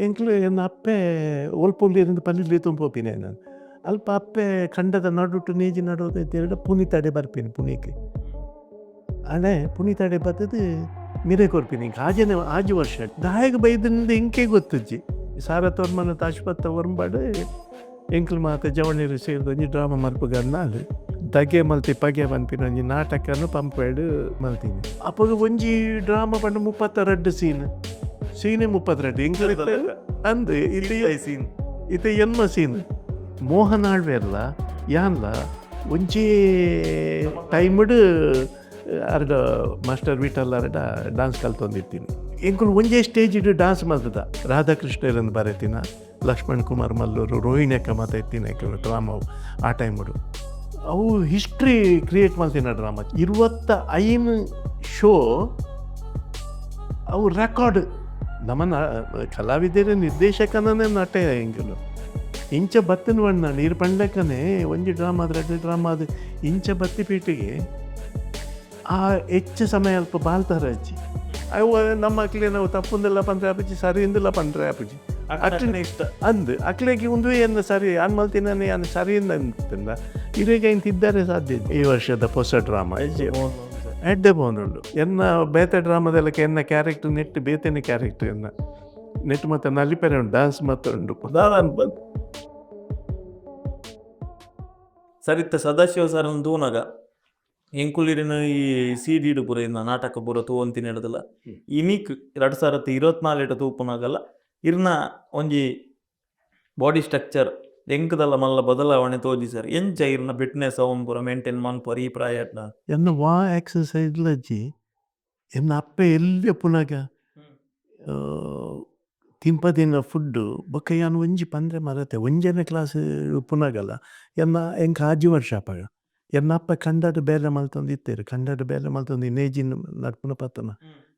ಎಂಕ್ಲು ಎನ್ನ ಅಪ್ಪೆ ಒಲ್ಪೊಂದು ಪಲ್ಲಿ ಲೇತೊಂದು ಪೋಪಿನಿ ನಾನು. ಅಲ್ಪ ಅಪ್ಪೆ ಖಂಡದ ನಡುಟು ನೇಜಿ ನಡುಟು ಪುನಿತಾಡೆ ಬರ್ಪಿನಿ ಪುನಿಕ್. ಅಣೆ ಪುನಿತಾಡೆ ಬತ್ತದು ಮಿರೆ ಕೊರ್ಪಿನಿ. ಆಜನೆ ಆಜಿ ವರ್ಷ ದಾಯಗ ಬೈದಿಂದ ಎಂಕೆ ಗೊತ್ತುಜ್ಜಿ. ಸಾರ ತೋರ್ಮನ ತಾಶ್ಪತ್ತ ಒರ್ಂಬಾಡು ಎಂಕ್ಲು ಮಾತ ಜವಣಿರು ಸೇರಿದ ಒಂಜಿ ಡ್ರಾಮಾ ಮಲ್ಪುಗನ್ನಾಲ್ ದಗೆ ಮಲ್ತಿ ಪಗೆ ಪನ್ಪಿನ ಒಂಜಿ ನಾಟಕನು ಪಂಪೆಡ್ ಮಲ್ತೀನಿ. ಅಪಗ ಒಂಜಿ ಡ್ರಾಮಾ ಪಂಡ 32 ಸೀನ್, ಸೀನೆ 32 ಎಂಕ್ಲು ಅಂದ್ ಇತ್ತೆ ಸೀನ್ ಇತ್ತೆ ಎನ್ಮ ಸೀನ್. ಮೋಹನ್ ಆಳ್ವೆರ್ಲ ಯಾನ್ಲ ಒಂಜಿ ಟೈಮ್ಡ್ ಅರ್ಡ ಮಾಸ್ಟರ್ ವಿಠಲ್ ಅರ್ಡ ಡಾನ್ಸ್ ಕಲ್ತೊಂದಿತ್ತೀನಿ. ಎಂಕುಲು ಒಂಜೇ ಸ್ಟೇಜ್ ಡಾನ್ಸ್ ಮಲ್ತದ. ರಾಧಾಕೃಷ್ಣರನ್ನು ಬರೆತಿನ, ಲಕ್ಷ್ಮಣ್ ಕುಮಾರ್ ಮಲ್ಲೂರು, ರೋಹಿಣಿ ಅಕ್ಕ ಮಾತ ಇತ್ತಿನ ಎಂಕುಲು ಡ್ರಾಮಾ ಆ ಟೈಮುಡು. ಅವು ಹಿಸ್ಟ್ರಿ ಕ್ರಿಯೇಟ್ ಮಲ್ತಿನ ಡ್ರಾಮಾ. 25 ಶೋ ಅವು ರೆಕಾರ್ಡ್. ನಮ್ಮನ್ನ ಕಲಾವಿದರ ನಿರ್ದೇಶಕನೇ ನಟೆ ಎಂಕುಲು. ಇಂಚ ಬತ್ತಿನ ಬಣ್ಣ ನೀರು ಪಂಡಕನೆ ಒಂಜಿ ಡ್ರಾಮಾ ರಡ್ಡ್ ಡ್ರಾಮಾ ಅದು ಇಂಚ ಬತ್ತಿ ಪೀಟಿಗೆ ಆ ಹೆಚ್ಚು ಸಮಯ ಅಲ್ಪ ಬಾಲ್ತಾರ ಅಜ್ಜಿ. ಅವು ನಮ್ಮ ಅಕ್ಲೆ ನಾವು ತಪ್ಪುಂದಿಲ್ಲ ಪಂಡ್ರೆ ಆಪುಜಿ, ಸರಿ ಇಂದಿಲ್ಲ ಪಂಡ್ರೆ ಆಪುಜಿ. ಅಕ್ಲೆನ ಇಷ್ಟ ಅಂದ್ ಅಕ್ಲೆಗೆ ಒಂದು ಏನು ಸರಿ ಅನ್ ಮಲ್ತಿನಾನೆ ಅನ್ ಸರಿ ಅಂತಿಂದ ಇರೆಗೆ ಇಂತ ಇದ್ದಾರೆ ಸಾಧ್ಯ. ಈ ವರ್ಷದ ಹೊಸ ಡ್ರಾಮಾ ಎಡ್ಡೆ ಪೋನುಂಡು. ಎನ್ನ ಬೇತೆ ಡ್ರಾಮಾದೆಲ್ಲಕ್ಕೆ ಎನ್ನ ಕ್ಯಾರೆಕ್ಟರ್ ನೆಟ್ ಬೇತೆನೆ ಕ್ಯಾರೆಕ್ಟರ್ ಎನ್ನ ನೆಟ್ ಮತ್ತೆ ನಲಿಪೆರೆ ಉಂಟು, ಡಾನ್ಸ್ ಮತ್ತೆ ಉಂಡು ದಾದ ಬಂದು. ಸರಿತ್ತ ಸದಾಶಿವ ಸರ್ ತೂನಗ ಎಂಕುಲಿರಿನ ಈ ಸಿ ಡಿ ಪೂರ ಇನ್ನ ನಾಟಕ ಪೂರ ತೂವಂತಿನ ಹಿಡ್ದಲ್ಲ. ಇನಿಕ್ 2024 ತೂಪುನಾಗಲ್ಲ ಇರ್ನ ಒಂಜಿ ಬಾಡಿ ಸ್ಟ್ರಕ್ಚರ್ ಎಂಕದಲ್ಲ ಮಲ್ಲ ಬದಲಾವಣೆ ತೋಜಿ ಸರ್. ಎಂಚ ಇರ್ನ ಫಿಟ್ನೆಸ್ ಅವನ್ ಪೂರ ಮೇಂಟೈನ್ ಮನ್ಪುವರ್ ಈ ಪ್ರಾಯಟ್ನ? ಎನ್ನ ವಾ ಎಕ್ಸಸೈಸ್ ಲಜ್ಜಿ. ಎನ್ನ ಅಪ್ಪೆ ಎಲ್ಲಿ ಪುನಗ ತಿಂಪದಿನ ಫುಡ್ಡು ಬೊಕ್ಕ ಯಾನ್ ಒಂಜಿ ಪಂದ್ರೆ ಮರತೆ. ಒಂಜನೇ ಕ್ಲಾಸ್ ಪುನಗಲ್ಲ ಎನ್ನ ಎಂಕ್ ಆಜಿ ವರ್ಷ ಅಪಗ. ಎನ್ನ ಅಪ್ಪ ಕಂಡಡ್ ಬೇಲೆ ಮಲ್ತೊಂದು ಇತ್ತೇರು. ಕಂಡಡ್ ಬೇಲೆ ಮಲ್ತೊಂದು ನೇಜಿನ್ ನಡ್ಪುನ ಪತ್ತನ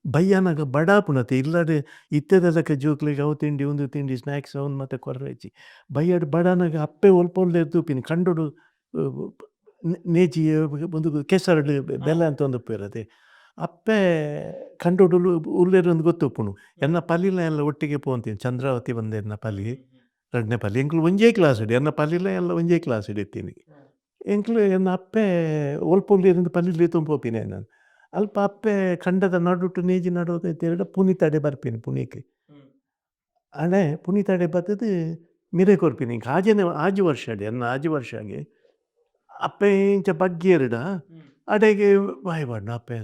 ಬಯ್ಯನಗ ಬಡಾ ಪುನತೆ ಇಲ್ಲಡೆ ಇತ್ತೆದಲಕ ಜೋಕ್ಲೆಗ್ ಅವು ತಿಂಡಿ ಉಂದು ತಿಂಡಿ ಸ್ನ್ಯಾಕ್ಸ್ ಅವನ್ ಮತ್ತೆ ಕೊರ್ರೆಜ್ಜಿ. ಬಯ್ಯಡ್ ಬಡಾನಗ ಅಪ್ಪೆ ಒಲ್ಪ ಒಲ್ಲೆ ತೂಪಿನಿ ಕಂಡೊಡು ನೇಜಿ ಒಂದು ಕೆಸರಡು ಬೆಲೆ ಅಂತ ಒಂದು ಉಪ್ಪೇರತೆ. ಅಪ್ಪೆ ಕಂಡೊಡು ಉಲ್ಲೇರೊಂದು ಗೊತ್ತುಪ್ಪುನು. ಎನ್ನ ಪಲಿಲ ಎಲ್ಲ ಒಟ್ಟಿಗೆ ಪೋಂತೀನಿ. ಚಂದ್ರಾವತಿ ಬಂದೆ ಎನ್ನ ಪಲಿ, ರಡ್ನೆ ಪಲಿ. ಎಂಕ್ಲು ಒಂಜೇ ಕ್ಲಾಸ್ ಇಡಿ. ಎನ್ನ ಪಲಿಲ ಎಲ್ಲ ಒಂಜೇ ಕ್ಲಾಸ್ ಇಡಿತ್ತೀನಿ. ಎಂಕ್ಲು ಎನ್ನ ಅಪ್ಪೆ ಒಲ್ಪ ಉಲ್ಲೇರಿಂದ ಪಲಿಲೆ ತುಂಬೋಪಿನಿ ನಾನು. ಅಲ್ಪ ಅಪ್ಪೆ ಖಂಡದ ನಡುಟು ನೇಜಿ ನಡುಟು ಪುನಿತಾಡೆ ಬರ್ಪಿನಿ ಪುನಿಕ್. ಅಣೆ ಪುನಿತಾಡೆ ಬತ್ತದು ಮಿರೆ ಕೊರ್ಪಿನಿ. ಆಜನೆ ಆಜಿ ವರ್ಷ ಅಡಿ ಎನ್ನ ಆಜಿ ವರ್ಷಗೆ ಅಪ್ಪೆ ಇಂಚ ಬಗ್ಗಿಯರ್ಡ ಅಡೆಗೆ ಬಾಯ್ ಬಾಡ್ನ ಅಪ್ಪೆ.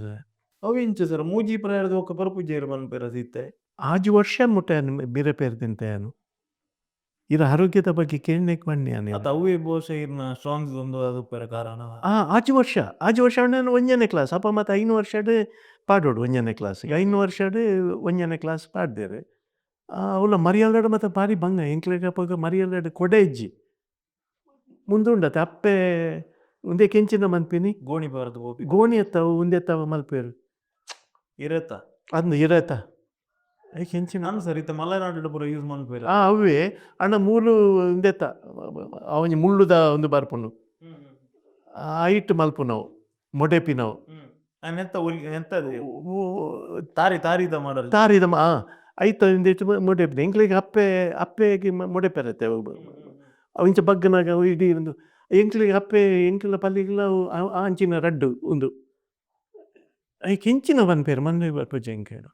ಅವು ಇಂಚ ಸರ್ ಮೂಜಿ ಪ್ರಾಯದ ಒಕ್ಕ ಪರ್ಪುಜೇರು ಮನ್ಪೆರ ಸೀತೆ? ಆಜಿ ವರ್ಷ ಮುಟ್ಟ ಮಿರೆ ಪೇರ್ ತಿಂತೆನು. ಇರ ಆರೋಗ್ಯದ ಬಗ್ಗೆ ಕೇಳಲಿಕ್ಕೆ ಬನ್ನಿ. ಅದು ಅವೇ ಬಹುಶಃ ಇರ್ನ ಸ್ಟ್ರಾಂಗ್ ಒಂದು ಅದು ಪೆರ ಕಾರಣ. ಆಜಿ ವರ್ಷ, ಆಜಿ ವರ್ಷ ನಾನು ಒಂಜನೇ ಕ್ಲಾಸ್ ಅಪ್ಪ. ಮತ್ತು 5 ವರ್ಷಡ್ ಪಾಡೋಡು ಒಂಜನೇ ಕ್ಲಾಸ್. 5 ವರ್ಷಡ್ ಒಂಜನೇ ಕ್ಲಾಸ್ ಪಾಡ್ದೇರು. ಅವಲ ಮರಿಯಲ್ದಾಡ ಮತ್ತೆ ಭಾರಿ ಬಂಗ ಎಂಕ್ಲೆಗ್ ಅಪಗ. ಮರಿಯಲ್ದಾಡ ಕೊಡೆ ಇಜ್ಜಿ ಮುಂದುಂಡತೆ. ಅಪ್ಪೆ ಉಂದೆ ಕೆಂಚಿನ ಮನ್ಪಿನಿ. ಗೋಣಿ ಬಾರದು ಹೋಗಿ. ಗೋಣಿ ಎತ್ತವು ಉಂದೆತ್ತವ ಮಲ್ಪೇರು. ಇರತ್ತ. ಅಂದು ಇರತ್ತ ಐಕ್ ಹೆಂಚಿನ. ನಾನು ಸರ್ ಇತ್ತ ಮಲೆನಾಡು ಪೂರ ಯೂಸ್ ಮನ್ಪೇರ. ಆ ಅವೇ ಅಣ್ಣ ಮೂಲು ಉಂದೆತ್ತ ಅವಂಜಿ ಮುಳ್ಳುದ ಒಂದು ಬರ್ಪುಂಡು. ಐಟ್ ಮಲ್ಪುನವು ಮೊಡೆಪಿನವು. ಎಂತ ಎಂತ ಅದು? ತಾರಿ ತಾರಿದ ಮಾಡಲ್. ತಾರಿದ ಐತ ಇಂದಿಟ್ಟು ಮೊಡೆಪಿನ. ಎಂಕ್ಲೆಗ್ ಅಪ್ಪೆ ಅಪ್ಪೆಗೆ ಮೊಡೆಪೆರತ್ತೆ ಅವು. ಇಂಚ ಬಗ್ಗನಾಗ ಅವು ಇಡೀ ಒಂದು ಎಂಕ್ಲೆಗ್ ಅಪ್ಪೆ ಎಂಕ್ಲ ಪಲ್ಲಿಗ್ಲ ಅವು ಆ ಅಂಚಿನ ರಡ್ಡು ಉಂದು. ಐಕ್ ಎಂಚಿನ ಪನ್ಪೆರ್ ಮನ್ನೆ ಬರ್ಪುಜಿ ಎಂಕೇಡು.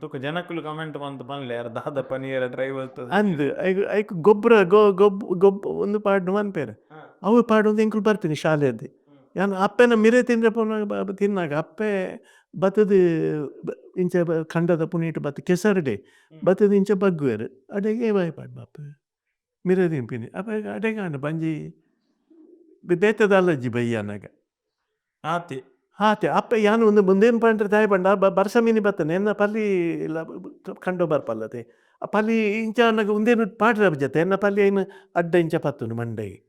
ತುಕ ಜನಕುಲು ಕಮೆಂಟ್ ಮಂತ್ ಪನ್ಲೆ ಯಾರ್ ದಾದ ಪನಿಯರ ಡ್ರೈವರ್. ಅಂದ್ ಐಕ್ ಐಕ್ ಗೊಬ್ಬರ ಗೊ ಗೊಬ್ ಗೊಬ್ ಒಂದು ಪಾಡ್ಡು ಮನ್ಪೆರ್. ಅವು ಪಾಡೊಂದು ಎಂಕುಲು ಬರ್ಪಿನಿ ಶಾಲೆದ್ದು. ಯಾನ್ ಅಪ್ಪೆನ ಮಿರೆ ತಿಂದ್ರೆ ಪೋನಾಗ ತಿನ್ನಾಗ ಅಪ್ಪೆ ಬತ್ತದು ಇಂಚ ಖಂಡದ ಪುನೀಟ್ ಬತ್ತು ಕೆಸರುಡೆ ಬತ್ತದು ಇಂಚ ಬಗ್ಗುವೆರ್. ಅಡೆಗೆ ಬಾಯ್ ಪಾಡ್ಬ ಅಪ್ಪೆ ಮಿರೆ ತಿನ್ಪಿನಿ. ಅಪ್ಪೆ ಅಡೆಗೆ ಆಂಡ ಬಂಜಿ ಬೇತೆದ ಅಲ್ಲಜ್ಜಿ ಬಯ್ಯನಾಗ. ಆತಿ. ಆತೆ ಅಪ್ಪೆ ಯಾನ್ ಒಂದು ಮುಂದೇನು ಪಂಡ್ರೆ ದಾಯೆ ಪಂಡ ಬರ್ಸ ಮೀನಿ ಬತ್ತನೆ ಎನ್ನ ಪಲ್ಲಿ ಇಲ್ಲ ಕಂಡು ಬರ್ಪಲ್ಲತೆ. ಆ ಪಲ್ಲಿ ಇಂಚ ಅನ್ನಗ ಉಂದೇನು ಪಾಡ್ರೆ ಜತೆ ಎನ್ನ ಪಲ್ಲಿ ಐನು ಅಡ್ಡ ಇಂಚ ಪತ್ತುಂಡು ಮಂಡೆಗೆ.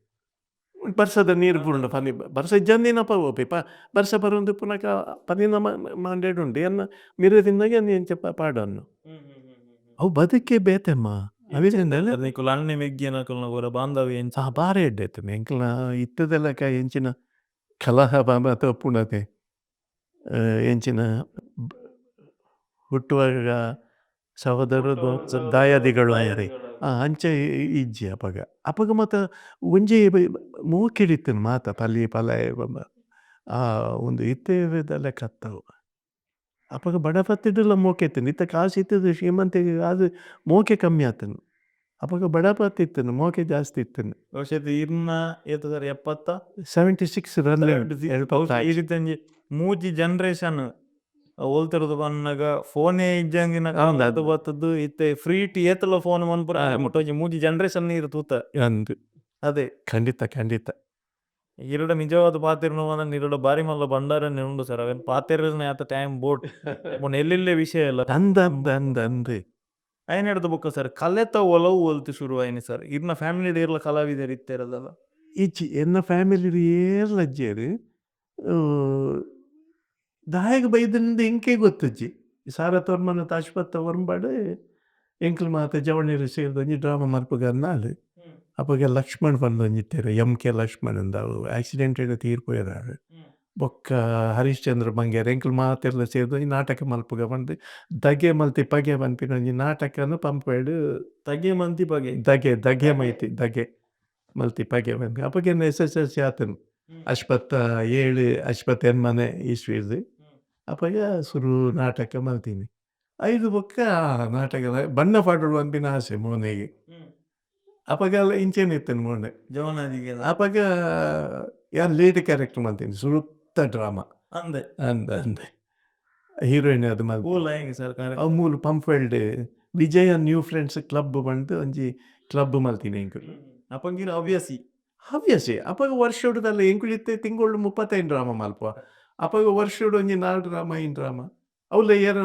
ಬರ್ಸದ ನೀರು ಬುರುಂಡ ಪನಿ ಬರ್ಸ ಇಜ್ಜಂದಿನಪ ಓಪಿ ಪ ಬರ್ಸ ಬರುಂದು ಪುನಕ ಪನಿನ ಮಂಡೆಡ್ ಉಂಡು. ಎನ್ನ ಮಿರೆ ತಿನ್ನಾಗ ಎನ್ನ ಇಂಚ ಪಾಡನ್ನು. ಅವು ಬದುಕೆ ಬೇತೆಮ್ಮ ಅವಿರಿಂದಲ್ಲ. ನಿಕುಲು ಅಣ್ಣೆ ಮೆಗ್ಗಿನಕುಲ್ನ ಪೂರ ಬಾಂಧವ್ಯ ಎಂಚ? ಆ ಬಾರಿ ಎಡ್ಡೆ ಇತ್ತು. ಎಂಕ್ಲ ಇತ್ತದೆಲ್ಲಕ ಎಂಚಿನ ಕಲಹ ಬಾಬ ತಪ್ಪುಣತೆ ಎಂಚಿನ ಹುಟ್ಟುವಾಗ ಸಹೋದರ ದಾಯಾದಿಗಳು ಆಯರೆ. ಅಂಚ ಇಜ್ಜಿ ಅಪಗ. ಅಪಗ ಮಾತ ಒಂಜಿ ಮೋಕೆಡ್ ಇತ್ತಿನ ಮಾತ ಪಲಿ ಪಲಾಯೆ ಉಂದು ಇತ್ತೆದ ಲೆಕ್ಕ ಅತ್ತವು. ಅಪಗ ಬಡಪತ್ತಿಡುಲ ಮೋಕೆ ಇತ್ತಿನ, ಇತ್ತೆ ಕಾಸು ಇತ್ತುದು ಶ್ರೀಮಂತಿಗೆ ಆದ್ ಮೋಕೆ ಕಮ್ಮಿ ಆತುಂಡು. ಅಪಗ ಬಡಪತ್ತ್ ಇತ್ತಿನ ಮೋಕೆ ಜಾಸ್ತಿ ಇತ್ತಿನ. ಬಹುಶಃ ಇರ್ನ ಏತ್ ಸರ್ 70? 76 ರನ್. ಈ ರೀತಿ ಒಂಜಿ ಮೂಜಿ ಜನರೇಷನ್ ಒಲ್ತಿರ್ದು ಬನ್ನಗ ಫೋನೇ ಇಜ್ಜಂದಿನ ಅದು ಬತ್ತದು ಇತ್ತೆ ಫ್ರೀ ಟಿ ಏತಲ ಫೋನ್ ಮನ್ಪುರ ಮುಟ್ಟ ಒಂಜಿ ಮೂಜಿ ಜನರೇಷನ್ ನೀರು ತೂತ. ಅಂದ್. ಅದೇ. ಖಂಡಿತ ಖಂಡಿತ. ಇರಡ ನಿಜವಾದ ಪಾತೆರ್ನ ಇರಡ ಬಾರಿ ಮಲ್ಲ ಭಂಡಾರನೆ ಉಂಡು ಸರ್, ಅವೇನ್ ಪಾತೆರ್ನ ಆತ ಟೈಮ್ ಬೋಟ್ ಮೊನ್ನೆ ಎಲ್ಲೆಲ್ಲೇ ವಿಷಯ ಇಲ್ಲ. ಅಂದ್ ಅಂದ್ ಅಂದ್ ಅಂದ್. ಐನ್ ಹಿಡ್ದು ಬೊಕ್ಕ ಸರ್ ಕಲೆತ ಒಲವು ಒಲ್ತು ಶುರು ಆಯ್ನಿ ಸರ್? ಇರ್ನ ಫ್ಯಾಮಿಲಿ ಇರ್ಲ ಕಲಾವಿದರ್ ಇತ್ತೆರದಲ್ಲ? ಇಜ್ಜಿ, ಎನ್ನ ಫ್ಯಾಮಿಲಿ ಏರ್ಲ ಇಜ್ಜೆರ್. ದಾಯೆಗ್ ಬೈದಂದು ಎಂಕೇ ಗೊತ್ತುಜ್ಜಿ. ಸಾರ ತೋರ್ಮನ ಅಶ್ವತ್ಥ ಒರ್ಂಬಡ್ ಎಂಕುಲು ಮಾತ ಜವಣ್ಯೆರ್ ಸೇರ್ದ್ ಒಂಜಿ ಡ್ರಾಮ ಮಲ್ಪುಗಂದಾಂಡ್. ಅಪಗ ಲಕ್ಷ್ಮಣ್ ಪಂದ್ ಒಂಜಿತ್ತೆರ್, ಎಮ್ ಕೆ ಲಕ್ಷ್ಮಣ್ ಅಂದ್, ಅವು ಆಕ್ಸಿಡೆಂಟೆಡ್ ತೀರ್ ಪೋಯೆರ್. ಬೊಕ್ಕ ಹರಿಶ್ಚಂದ್ರ ಬಂಗೇರ ಎಂಕುಲು ಮಾತೆರ್ಲ ಸೇರ್ದ್ ಒಂಜಿ ನಾಟಕ ಮಲ್ಪುಗ ಪಂದ್ ದಗೆ ಮಲ್ತಿ ಪಗೆ ಪನ್ಪಿನ ಒಂಜಿ ನಾಟಕನ್ ಪಂಪೆಡ್. ತಗೆ ಮಂತಿ ಪಗೆ. ದಗೆ ದಗೆ ಮೈತಿ ದಗೆ ಮಲ್ತಿ ಪಗೆ ಪನ್ಪಿ. ಅಪಗ ಎಸ್ ಎಸ್ ಎಲ್ ಸಿ ಆತುಂಡು, ಅಶ್ವತ್ಥ 7 ಅಶ್ವತ್ಥ ಎನ್ಮನೆ ಇಸ್ವಿರ್ದ್. ಅಪಗ ಸುರು ನಾಟಕ ಮಲ್ತೀನಿ. ಐದು ಬೊಕ್ಕ ನಾಟಕ ಬಣ್ಣ ಪಾಡೊಡು ಪನ್ಪಿನ ಆಸೆ ಮೋನೆಗ್. ಅಪಗ ಇಂಚೆನೆ ಇತ್ತುಂಡು ಮೋನೆ. ಜವನಾದಿಗೆ. ಅಪಗ ಯಾನ್ ಲೀಡ್ ಕ್ಯಾರೆಕ್ಟರ್ ಮಲ್ತೀನಿ ಸುರುತ್ತ ಡ್ರಾಮ. ಅಂದೆ. ಅಂದ್ ಅಂದ್, ಹೀರೋಯಿನ್ ಅದು ಮಲ್ತಿ. ಓಲ ಹೆಂಗೆ ಸರ್? ಅವು ಮೂಲು ಪಂಪ್ವೆಲ್ಡ್ ವಿಜಯ ನ್ಯೂ ಫ್ರೆಂಡ್ಸ್ ಕ್ಲಬ್ ಪಂದ್ ಒಂಜಿ ಕ್ಲಬ್ ಮಲ್ತೀನಿ ಎಂಕುಲು. ಅಪಂಗಿರ ಹವ್ಯಾಸಿ. ಹವ್ಯಾಸಿ. ಅಪಗ ವರ್ಷೊಡುದಲ್ಲ ಎಂಕುಲು ಇತ್ತೆ ತಿಂಗೊಳು 35 ಡ್ರಾಮ ಮಲ್ಪ. ಅಪಗ ವರ್ಷೊಡು ಒಂಜಿ 4 ಡ್ರಾಮ 5 ಡ್ರಾಮ. ಅವ್ಲ ಏರ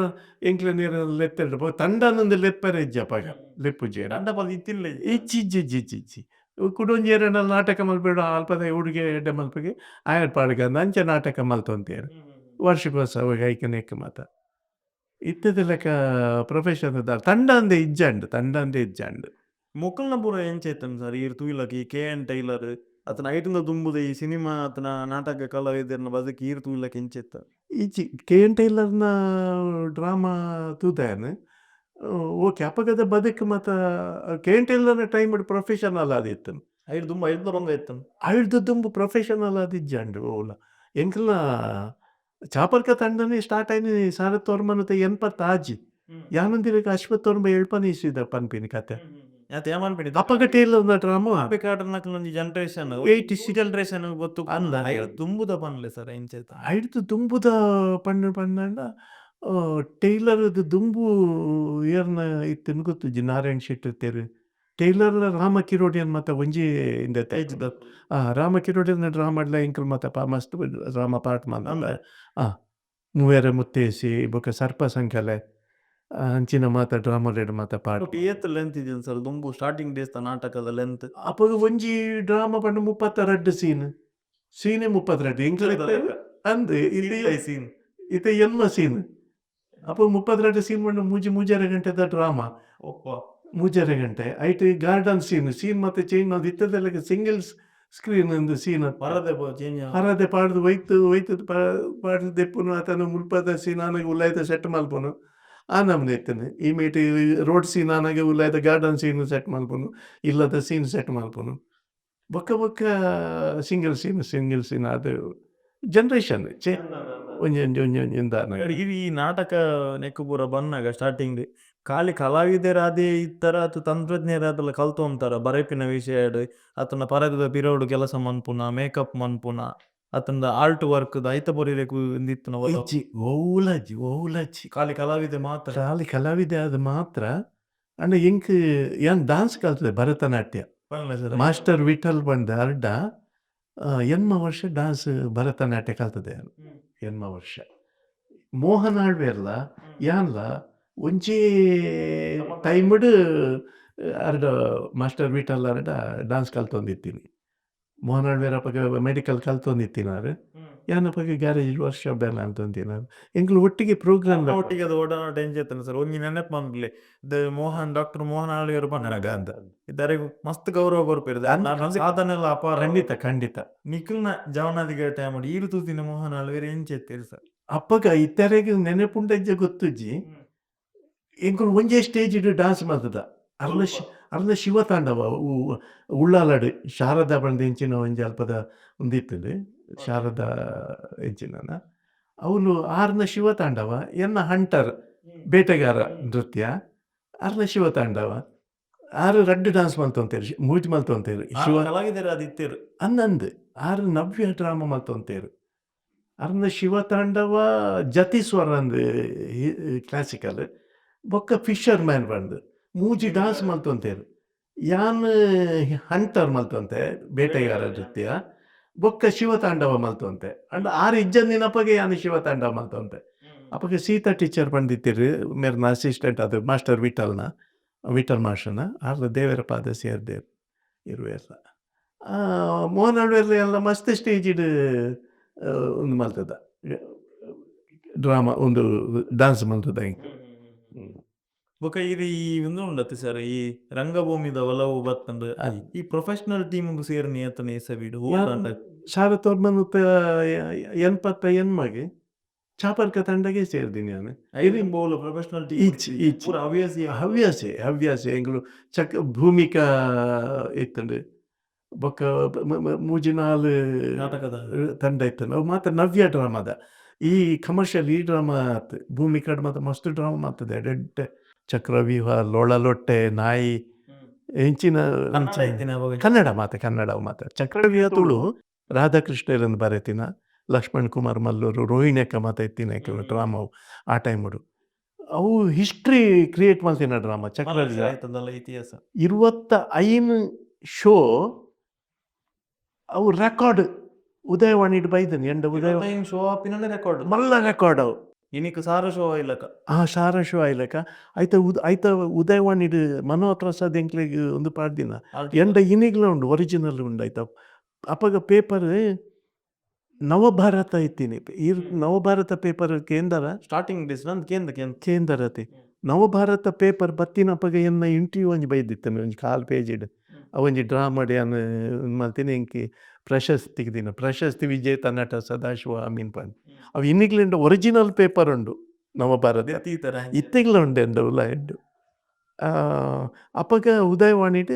ಎಂಕ್ಲೆನ ಏರ ಲೆತ್ತೆರ್ಡ ತಂಡನೊಂದು ಲೆಪ್ಪರೆ ಇಜ್ಜಿ, ಅಪಗ ಲೆಪ್ಪುಜೆರ್. ತಂಡ ಪದ ಇತ್ತಿಲ್ಲ. ಇಜ್ಜಿ ಇಜ್ಜಿ ಇಜ್ಜಿ ಇಜ್ಜಿ ಇಜ್ಜಿ. ಕುಡೊಂಜಿ ಏರನ ನಾಟಕ ಮಲ್ಪೆಡು ಅಲ್ಪದ ಹುಡುಗೆ ಎಡ್ಡೆ ಮಲ್ಪಗೆ ಆಯಡ್ ಪಾಡ್ಗ ಅಂಚ ನಾಟಕ ಮಲ್ತೊಂತೇರು ವರ್ಷಕ್ಕೋಸ ಐಕನ್ ಎಕ್ಕ ಮಾತ. ಇತ್ತದ ಲೆಕ್ಕ ಪ್ರೊಫೆಷನ್ ತಂಡ ಅಂದೆ ಇಜ್ಜಂಡ್, ತಂಡ ಅಂದೆ ಇಜ್ಜಂಡ್. ಮೊಕಲ್ನ ಪೂರ ಎಂಚ ಇತ್ತಂಡ್ ಸರ್ ಈರ್ ತೂಯಿಲಕ? ಈ ಕೆ ಎನ್ ಟೈಲರ್ ಅತನ ಐಟಿಂದ ದುಂಬುದ ಈ ಸಿನಿಮಾ ಅತನ ನಾಟಕ ಕಲಾವಿದರ್ನ ಬದುಕಿ ಈರ್ ತೂಯಿಲಕ ಎಂಚ ಇತ್ತ? ಇಜ್ಜಿ, ಕೆ ಎನ್ ಟೈಲರ್ನ ಡ್ರಾಮಾ ತೂದಾಯನ್, ಓಕೆ. ಅಪಗದ ಬದುಕು ಮಾತ ಕೆ ಎನ್ ಟೈಲರ್ನ ಟೈಮ್ ಪ್ರೊಫೆಷನಲ್ ಆದಿತ್ತುಂಡು. ಐಡ್ ದುಂಬು ಐಡ್ದ ರಂಗ ಇತ್ತಂಡ್. ಐಡ್ದ್ ದುಂಬು ಪ್ರೊಫೆಷನಲ್ ಆದಿಜ್ಜಂಡ್ ಓಲ. ಎಂಕಲ್ನ ಚಾಪಲ್ಕ ತಂಡನೇ ಸ್ಟಾರ್ಟ್ ಆಯಿನಿ ಸಾರತ್ತೊರ್ಮನತ 86. ಯಾನೊಂದಿರಕ ಅಶ್ವತ್ಥೊರ್ಂಬ ಎಳ್ಪನೆ ಇಸ್ವಿದ ಪನ್ಪಿನ ಕತೆ. ಅಪಗ ಟೈಲರ್ನ ಡ್ರಾಮಾ. ಒಂಜಿ ಜನರೇಷನ್ 86 ಜನರೇಷನ್ ಗೊತ್ತು. ಅಂದ. ದುಂಬುದ ಪನ್ಲೆ ಸರ್ ಎಂಚ ಇತ್ತ? ಐಡ್ದ್ ದುಂಬುದ ಪಂಡ ಪಂಡಂಡ ಟೈಲರ್ದ ದುಂಬು ಏರ್ನ ಇತ್ತಿನ ಗೊತ್ತುಜ್ಜಿ. ನಾರಾಯಣ್ ಶೆಟ್ಟಿ ಇತ್ತೆರ್, ಟೈಲರ್ಲ ರಾಮ ಕಿರೋಡಿಯನ್ ಮಾತ ಒಂಜಿ ಇಂದೆತ. ರಾಮ ಕಿರೋಡಿಯನ್ ಡ್ರಾಮಾಡ್ಲ ಎಂಕುಲು ಮಾತ ಮಸ್ತ್ ಡ್ರಾಮ ಪಾರ್ಟ್ ಮಲ್ತ. ಮೂವೆರೆ ಮುತ್ತೇಸಿ ಬೊಕ ಸರ್ಪ ಸಂಕಲೆ ಅಂಚಿನ ಮಾತ ಡ್ರಾಮಾಲೆಡ್ ಮಾತ ಪಾರ್ಟ್. ಏತ್ ಲೆಂತ್ ಇಜ್ಜನ್ ಸರ್ ದುಂಬು ಸ್ಟಾರ್ಟಿಂಗ್ ಡೇಸ್ ದ ನಾಟಕದ ಲೆಂತ್? ಅಪಗ ಒಂಜಿ ಡ್ರಾಮ ಪಂಡ 32 ಸೀನ್, ಸೀನೆ 32 ಎಂಕುಲು ಅಂದ್. ಇಲ್ಲಿ ಸೀನ್ ಇತ್ತೆ ಎನ್ಮ ಸೀನ್. ಅಪ್ಪ 32 ಸೀನ್ ಪಂಡ ಮೂಜಿ ಮೂಜರೆ ಗಂಟೆದ ಡ್ರಾಮಾ. ಒಪ್ಪ. ಮೂಜರೆ ಗಂಟೆ ಐಟ್ ಗಾರ್ಡನ್ ಸೀನ್, ಸೀನ್ ಮತ್ತೆ ಚೇಂಜ್ ಮಲ್ತ್ ಇತ್ತದೆಲ್ಲ ಸಿಂಗಲ್ ಸ್ಕ್ರೀನ್ ಒಂದು ಸೀನ್. ಪರದೆ ಚೇಂಜ್. ಪರದೆ ಪಾಡ್ದು ಒಯ್ತು ಒಯ್ತು ಪಾಡ್ದು ದೆಪ್ಪುನು ಆತನ ಮುಲ್ಪದ ಸೀನ್ ಆನಗ ಉಲಾಯ್ದ ಸೆಟ್ ಮಲ್ಪುನು. ಆ ನಮ್ನೆ ಇತ್ತನೆ ಈ ಮೀಟ್ ರೋಡ್ ಸೀನ್ ಆನಗ ಉಲಾಯ್ದ ಗಾರ್ಡನ್ ಸೀನ್ ಸೆಟ್ ಮಲ್ಪುನು, ಇಲ್ಲದ ಸೀನ್ ಸೆಟ್ ಮಲ್ಪುನು. ಬೊಕ್ಕ ಬೊಕ್ಕ ಸಿಂಗಲ್ ಸೀನ್ ಸಿಂಗಲ್ ಸೀನ್ ಅದು ಜನರೇಷನ್ ಚೇ ಒಂಜಿ ಒಂಜಿ ಒಂಜಿ ಒಂಜಿ ಇಂದಾನ. ಈ ನಾಟಕ ನೆಕ್ಕು ಪೂರ ಬನ್ನಗ ಸ್ಟಾರ್ಟಿಂಗ್ ಖಾಲಿ ಕಲಾವಿದರಾದೇ ಇತ್ತರ ಅತ್ತು ತಂತ್ರಜ್ಞರಾದಲ ಕಲ್ತೊಂತಾರ ಬರೆಪಿನ ವಿಷಯಡ್ ಅತನ ಪರದೆದ ಪಿರವುಡು ಕೆಲಸ ಮನ್ಪುನ, ಮೇಕಪ್ ಮನ್ಪುನ ಅತನ ಆರ್ಟ್ ವರ್ಕ್ ಐತ ಪೊರಿರೆಕು ಇಂದಿತ್ತಿನ? ಇಜ್ಜಿ, ಓಲಜ್ಜಿ ಓಲಜ್ಜಿ. ಖಾಲಿ ಕಲಾವಿದೆ ಮಾತ್ರ. ಖಾಲಿ ಕಲಾವಿದೆ ಆದ್ ಮಾತ್ರ. ಅಂಡ ಎಂಕ್ ಯಾನ್ ಡಾನ್ಸ್ ಕಲ್ತದೆ, ಭರತನಾಟ್ಯ. ಪನ್ಲೆ ಸರ್. ಮಾಸ್ಟರ್ ವಿಠಲ್ ಪಂಡ ಅರ್ಡ ಎನ್ಮ ವರ್ಷ ಡಾನ್ಸ್ ಭರತನಾಟ್ಯ ಕಲ್ತದೆ ಯಾನ್. ಎನ್ಮ ವರ್ಷ. ಮೋಹನ್ ಆಳ್ವೆರ್ಲ ಯಾನ್ಲ ಒಂಜೇ ಟೈಮ್ಡ್ ಅರ್ಡ ಮಾಸ್ಟರ್ ವಿಠಲ್ ಅರ್ಡ ಡಾನ್ಸ್ ಕಲ್ತೊಂದಿತ್ತೀನಿ. ಮೋಹನ್ ಆಳ್ವೆರ್ ಅಪಗ ಮೆಡಿಕಲ್ ಕಲ್ತೊಂದಿತ್ತಿನಾರ್, ಯಾನ್ ಅಪಗ ಗ್ಯಾರೇಜ್ ವರ್ಷ ಬೇಲೆ ಅಂತೊಂದಿನಾರ್. ಎಂಕುಲು ಒಟ್ಟಿಗೆ ಪ್ರೋಗ್ರಾಮ್. ಒಟ್ಟಿಗೆ ಅದು ಒಡನಾಟ ಎಂಚ ಇತ್ತಂಡ್ ಸರ್? ಒಂಜಿ ನೆನಪು ಮನ್ಪುಲೆ ದ ಮೋಹನ್, ಡಾಕ್ಟರ್ ಮೋಹನ್ ಆಳ್ವೆರ್ ಪನ್ನಗ ಅಂದ. ಇದಾರೆಗ್ ಮಸ್ತ್ ಗೌರವ ಕೊರ್ಪೆರ್, ಸಾಧನೆ ಎಲ್ಲ ಅಪಾರ. ಖಂಡಿತ ಖಂಡಿತ. ನಿಕಲ್ನ ಜವನಾದಿಗ ಟೈಮ್ ಈರು ತೂತಿನ ಮೋಹನ್ ಆಳ್ವೆರ್ ಎಂಚ ಇತ್ತೆರ್ ಸರ್? ಅಪ್ಪಗ ಇತ್ತರೆಗ್ ನೆನಪುಂಡಜ್ಜ ಗೊತ್ತುಜ್ಜಿ. ಎಂಕುಲು ಒಂಜೇ ಸ್ಟೇಜ್ ಡಾನ್ಸ್ ಮಲ್ತದ. ಅರ್ಲ ಅರ್ಲ ಶಿವತಾಂಡವ ಉಳ್ಳಾಲಡ್ ಶಾರದಾ ಪಂದ್ ಎಂಚಿನ ಒಂಜಿ ಅಲ್ಪದ ಉಂದು ಇತ್ತುಂಡು, ಶಾರದಾ ಎಂಚಿನನ ಅವ್ಲು. ಆರ್ನ ಶಿವತಾಂಡವ, ಎನ್ನ ಹಂಟರ್ ಬೇಟೆಗಾರ ನೃತ್ಯ. ಅರ್ನ ಶಿವತಾಂಡವ, ಆರು ರಡ್ಡ್ ಡಾನ್ಸ್ ಮಲ್ತೊಂತೆರ್, ಮೂಜಿ ಮಲ್ತೊಂತೆರ್ ಶಿವ. ಕಲಾವಿದೆರ್ ಆದಿತ್ತೆರ್. ಅಂದಂದ್, ಆರ್ ನವ್ಯ ಡ್ರಾಮ ಮಲ್ತೊಂತೆರ್. ಅರ್ನ ಶಿವತಾಂಡವ, ಜತಿಸ್ವರ ಅಂದ್ ಕ್ಲಾಸಿಕಲ್, ಬೊಕ್ಕ ಫಿಶರ್ ಮ್ಯಾನ್ ಪಂದ್ ಮೂಜಿ ಡಾನ್ಸ್ ಮಲ್ತೊಂತೆರ್. ಯಾನ್ ಹಂಟರ್ ಮಲ್ತೊಂತೆ, ಬೇಟೆಗಾರ ನೃತ್ಯ, ಬೊಕ್ಕ ಶಿವತಾಂಡವ ಮಲ್ತೊಂತೆ. ಅಂಡ ಆರ್ ಇಜ್ಜಂದಿನಪಗ ಯಾನ್ ಶಿವತಾಂಡವ ಮಲ್ತೊಂತೆ. ಅಪಗ ಸೀತಾ ಟೀಚರ್ ಪಂದಿತ್ತೆರ್, ಮೇರ್ನ ಅಸಿಸ್ಟೆಂಟ್, ಅದು ಮಾಸ್ಟರ್ ವಿಠಲ್ನ, ವಿಠಲ್ ಮಾಸ್ಟರ್ನ. ಆರ್ಲ ದೇವರ ಪಾದ ಸೇರ್ದೆರ್ ಇರುವೆರ್ಲ. ಮೋಹನ್ ಆಳ್ವೆರ್ಲ ಎಲ್ಲ ಮಸ್ತ್ ಸ್ಟೇಜಿಡ್ ಉಂದು ಮಲ್ತದ, ಡ್ರಾಮಾ, ಒಂದು ಡಾನ್ಸ್ ಮಲ್ತದ ಎಂಕ್. ಬೊಕ ಇರ್ ಈ ಉಂದು ಉಂಡತ್ತೆ ಸರ್, ಈ ರಂಗಭೂಮಿದ ಒಲವು ಬತ್ತಂಡ್. ಈ ಪ್ರೊಫೆಷನಲ್ ಟೀಮ್ ಸೇರ್ನಿ ಏತನೆ ಇಸವಿಡ್? 1988ಗ್ ಚಾಪರ್ಕ ತಂಡಗೆ ಸೇರ್ದಿನಿ ಯಾನ್. ಬೋಲು ಪ್ರೊಫೆಷನಲ್ ಟೀಮ್? Each each. ಪೂರ ಹವ್ಯಾಸಿ? ಹವ್ಯಾಸಿ, ಹವ್ಯಾಸಿ. ಎಂಕುಲು ಚಕ್ ಭೂಮಿಕಾ ಇತ್ತುಂಡು, ಬೊಕ್ಕ ಮೂಜಿ ನಾಲ್ ನಾಟಕದ ತಂಡ ಇತ್ತುಂಡು. ಅವು ಮಾತ ನವ್ಯ ಡ್ರಾಮಾದ, ಈ ಕಮರ್ಷಿಯಲ್ ಈ ಡ್ರಾಮಾ ಆತ್. ಭೂಮಿಕಾಡ್ ಮಾತ ಮಸ್ತ್ ಡ್ರಾಮಾ ಮಾತದೆ ಎಡ್ಡೆ, ಚಕ್ರವ್ಯೂಹ, ಲೊಳಲೊಟ್ಟೆ, ನಾಯಿ ಎಂಚಿನ. ಕನ್ನಡ ಇತ್ತಿನ ಅವಾಗ? ಕನ್ನಡ ಮಾತ, ಕನ್ನಡ ಮಾತ. ಚಕ್ರವ್ಯೂಹ ತುಳು, ರಾಧಾಕೃಷ್ಣರನ್ನು ಬರೆತಿನ, ಲಕ್ಷ್ಮಣ್ ಕುಮಾರ್ ಮಲ್ಲೂರು, ರೋಹಿಣಿ ಮಾತ ಇತ್ತಿನ ಡ್ರಾಮಾ ಅವು. ಆ ಟೈಮುಡು ಅವು ಹಿಸ್ಟ್ರಿ ಕ್ರಿಯೇಟ್ ಮಲ್ತಿನ ಡ್ರಾಮಾ ಚಕ್ರವ್ಯೂಹ. ಆಯ್ತದಲ್ಲ ಇತಿಹಾಸ. 25 ಶೋ ಅವು ರೆಕಾರ್ಡ್ ಉದಯವಾಣಿಡ್ ಬೈದನ್ ಎಂಡ ಉದಯ. ಶೋ ಆಪಿನ ರೆಕಾರ್ಡ್? ಮಲ್ಲ ರೆಕಾರ್ಡ್ ಅವು. ಇನಿಕ್ ಸಾರ ಶೋ ಇಲ್ಲಕ. ಆ ಸಾರ ಶೋ ಆಯ್ಲಕ ಐತ ಉದ್ ಐತ ಉದಯವಾಣಿಡ್ ಮನೋಹರ್ ಪ್ರಸಾದ್ ಎಂಕ್ಲೆಗ್ ಒಂದು ಪಾಡ್ದಿನ ಎಂಡ ಇನಿಗ್ಲ ಉಂಡು, ಒರಿಜಿನಲ್ ಉಂಡು ಐತ. ಅಪಗ ಪೇಪರ್ ನವಭಾರತ ಇತ್ತೀನಿ. ಈರ್ ನವಭಾರತ ಪೇಪರ್ ಕೇಂದರ? ಸ್ಟಾರ್ಟಿಂಗ್ ಡೇಸ್ ನಂದು ಕೇಂದ ಕೇಂದ. ಕೇಂದರತೆ. ನವಭಾರತ ಪೇಪರ್ ಬತ್ತಿನ ಅಪಗ ಎನ್ನ ಇಂಟರ್ವ್ಯೂ ಒಂಜಿ ಬೈದಿತ್ತಂಡು, ಒಂಜಿ ಕಾಲ್ ಪೇಜಿಡ್. ಅವೊಂಜಿ ಡ್ರಾಮಾಡ್ ಯಾನ್ ಮಲ್ತಿನ, ಎಂಕ್ ಪ್ರಶಸ್ತಿ ತಿಕ್ದಿನ, ಪ್ರಶಸ್ತಿ ವಿಜೇತ ನಟ ಸದಾಶಿವ ಅಮೀನ್ ಪಂದ್. ಅವು ಇನ್ನಿಗ್ಲೆಂಡ ಒರಿಜಿನಲ್ ಪೇಪರ್ ಉಂಡು ನವಭಾರತ. ತೀತರ. ಇತ್ತೆಗ್ಲ ಉಂಡು ಎಂಡ ಉಲಾಯಿಡ್. ಅಪಗ ಉದಯವಾಣಿಡ್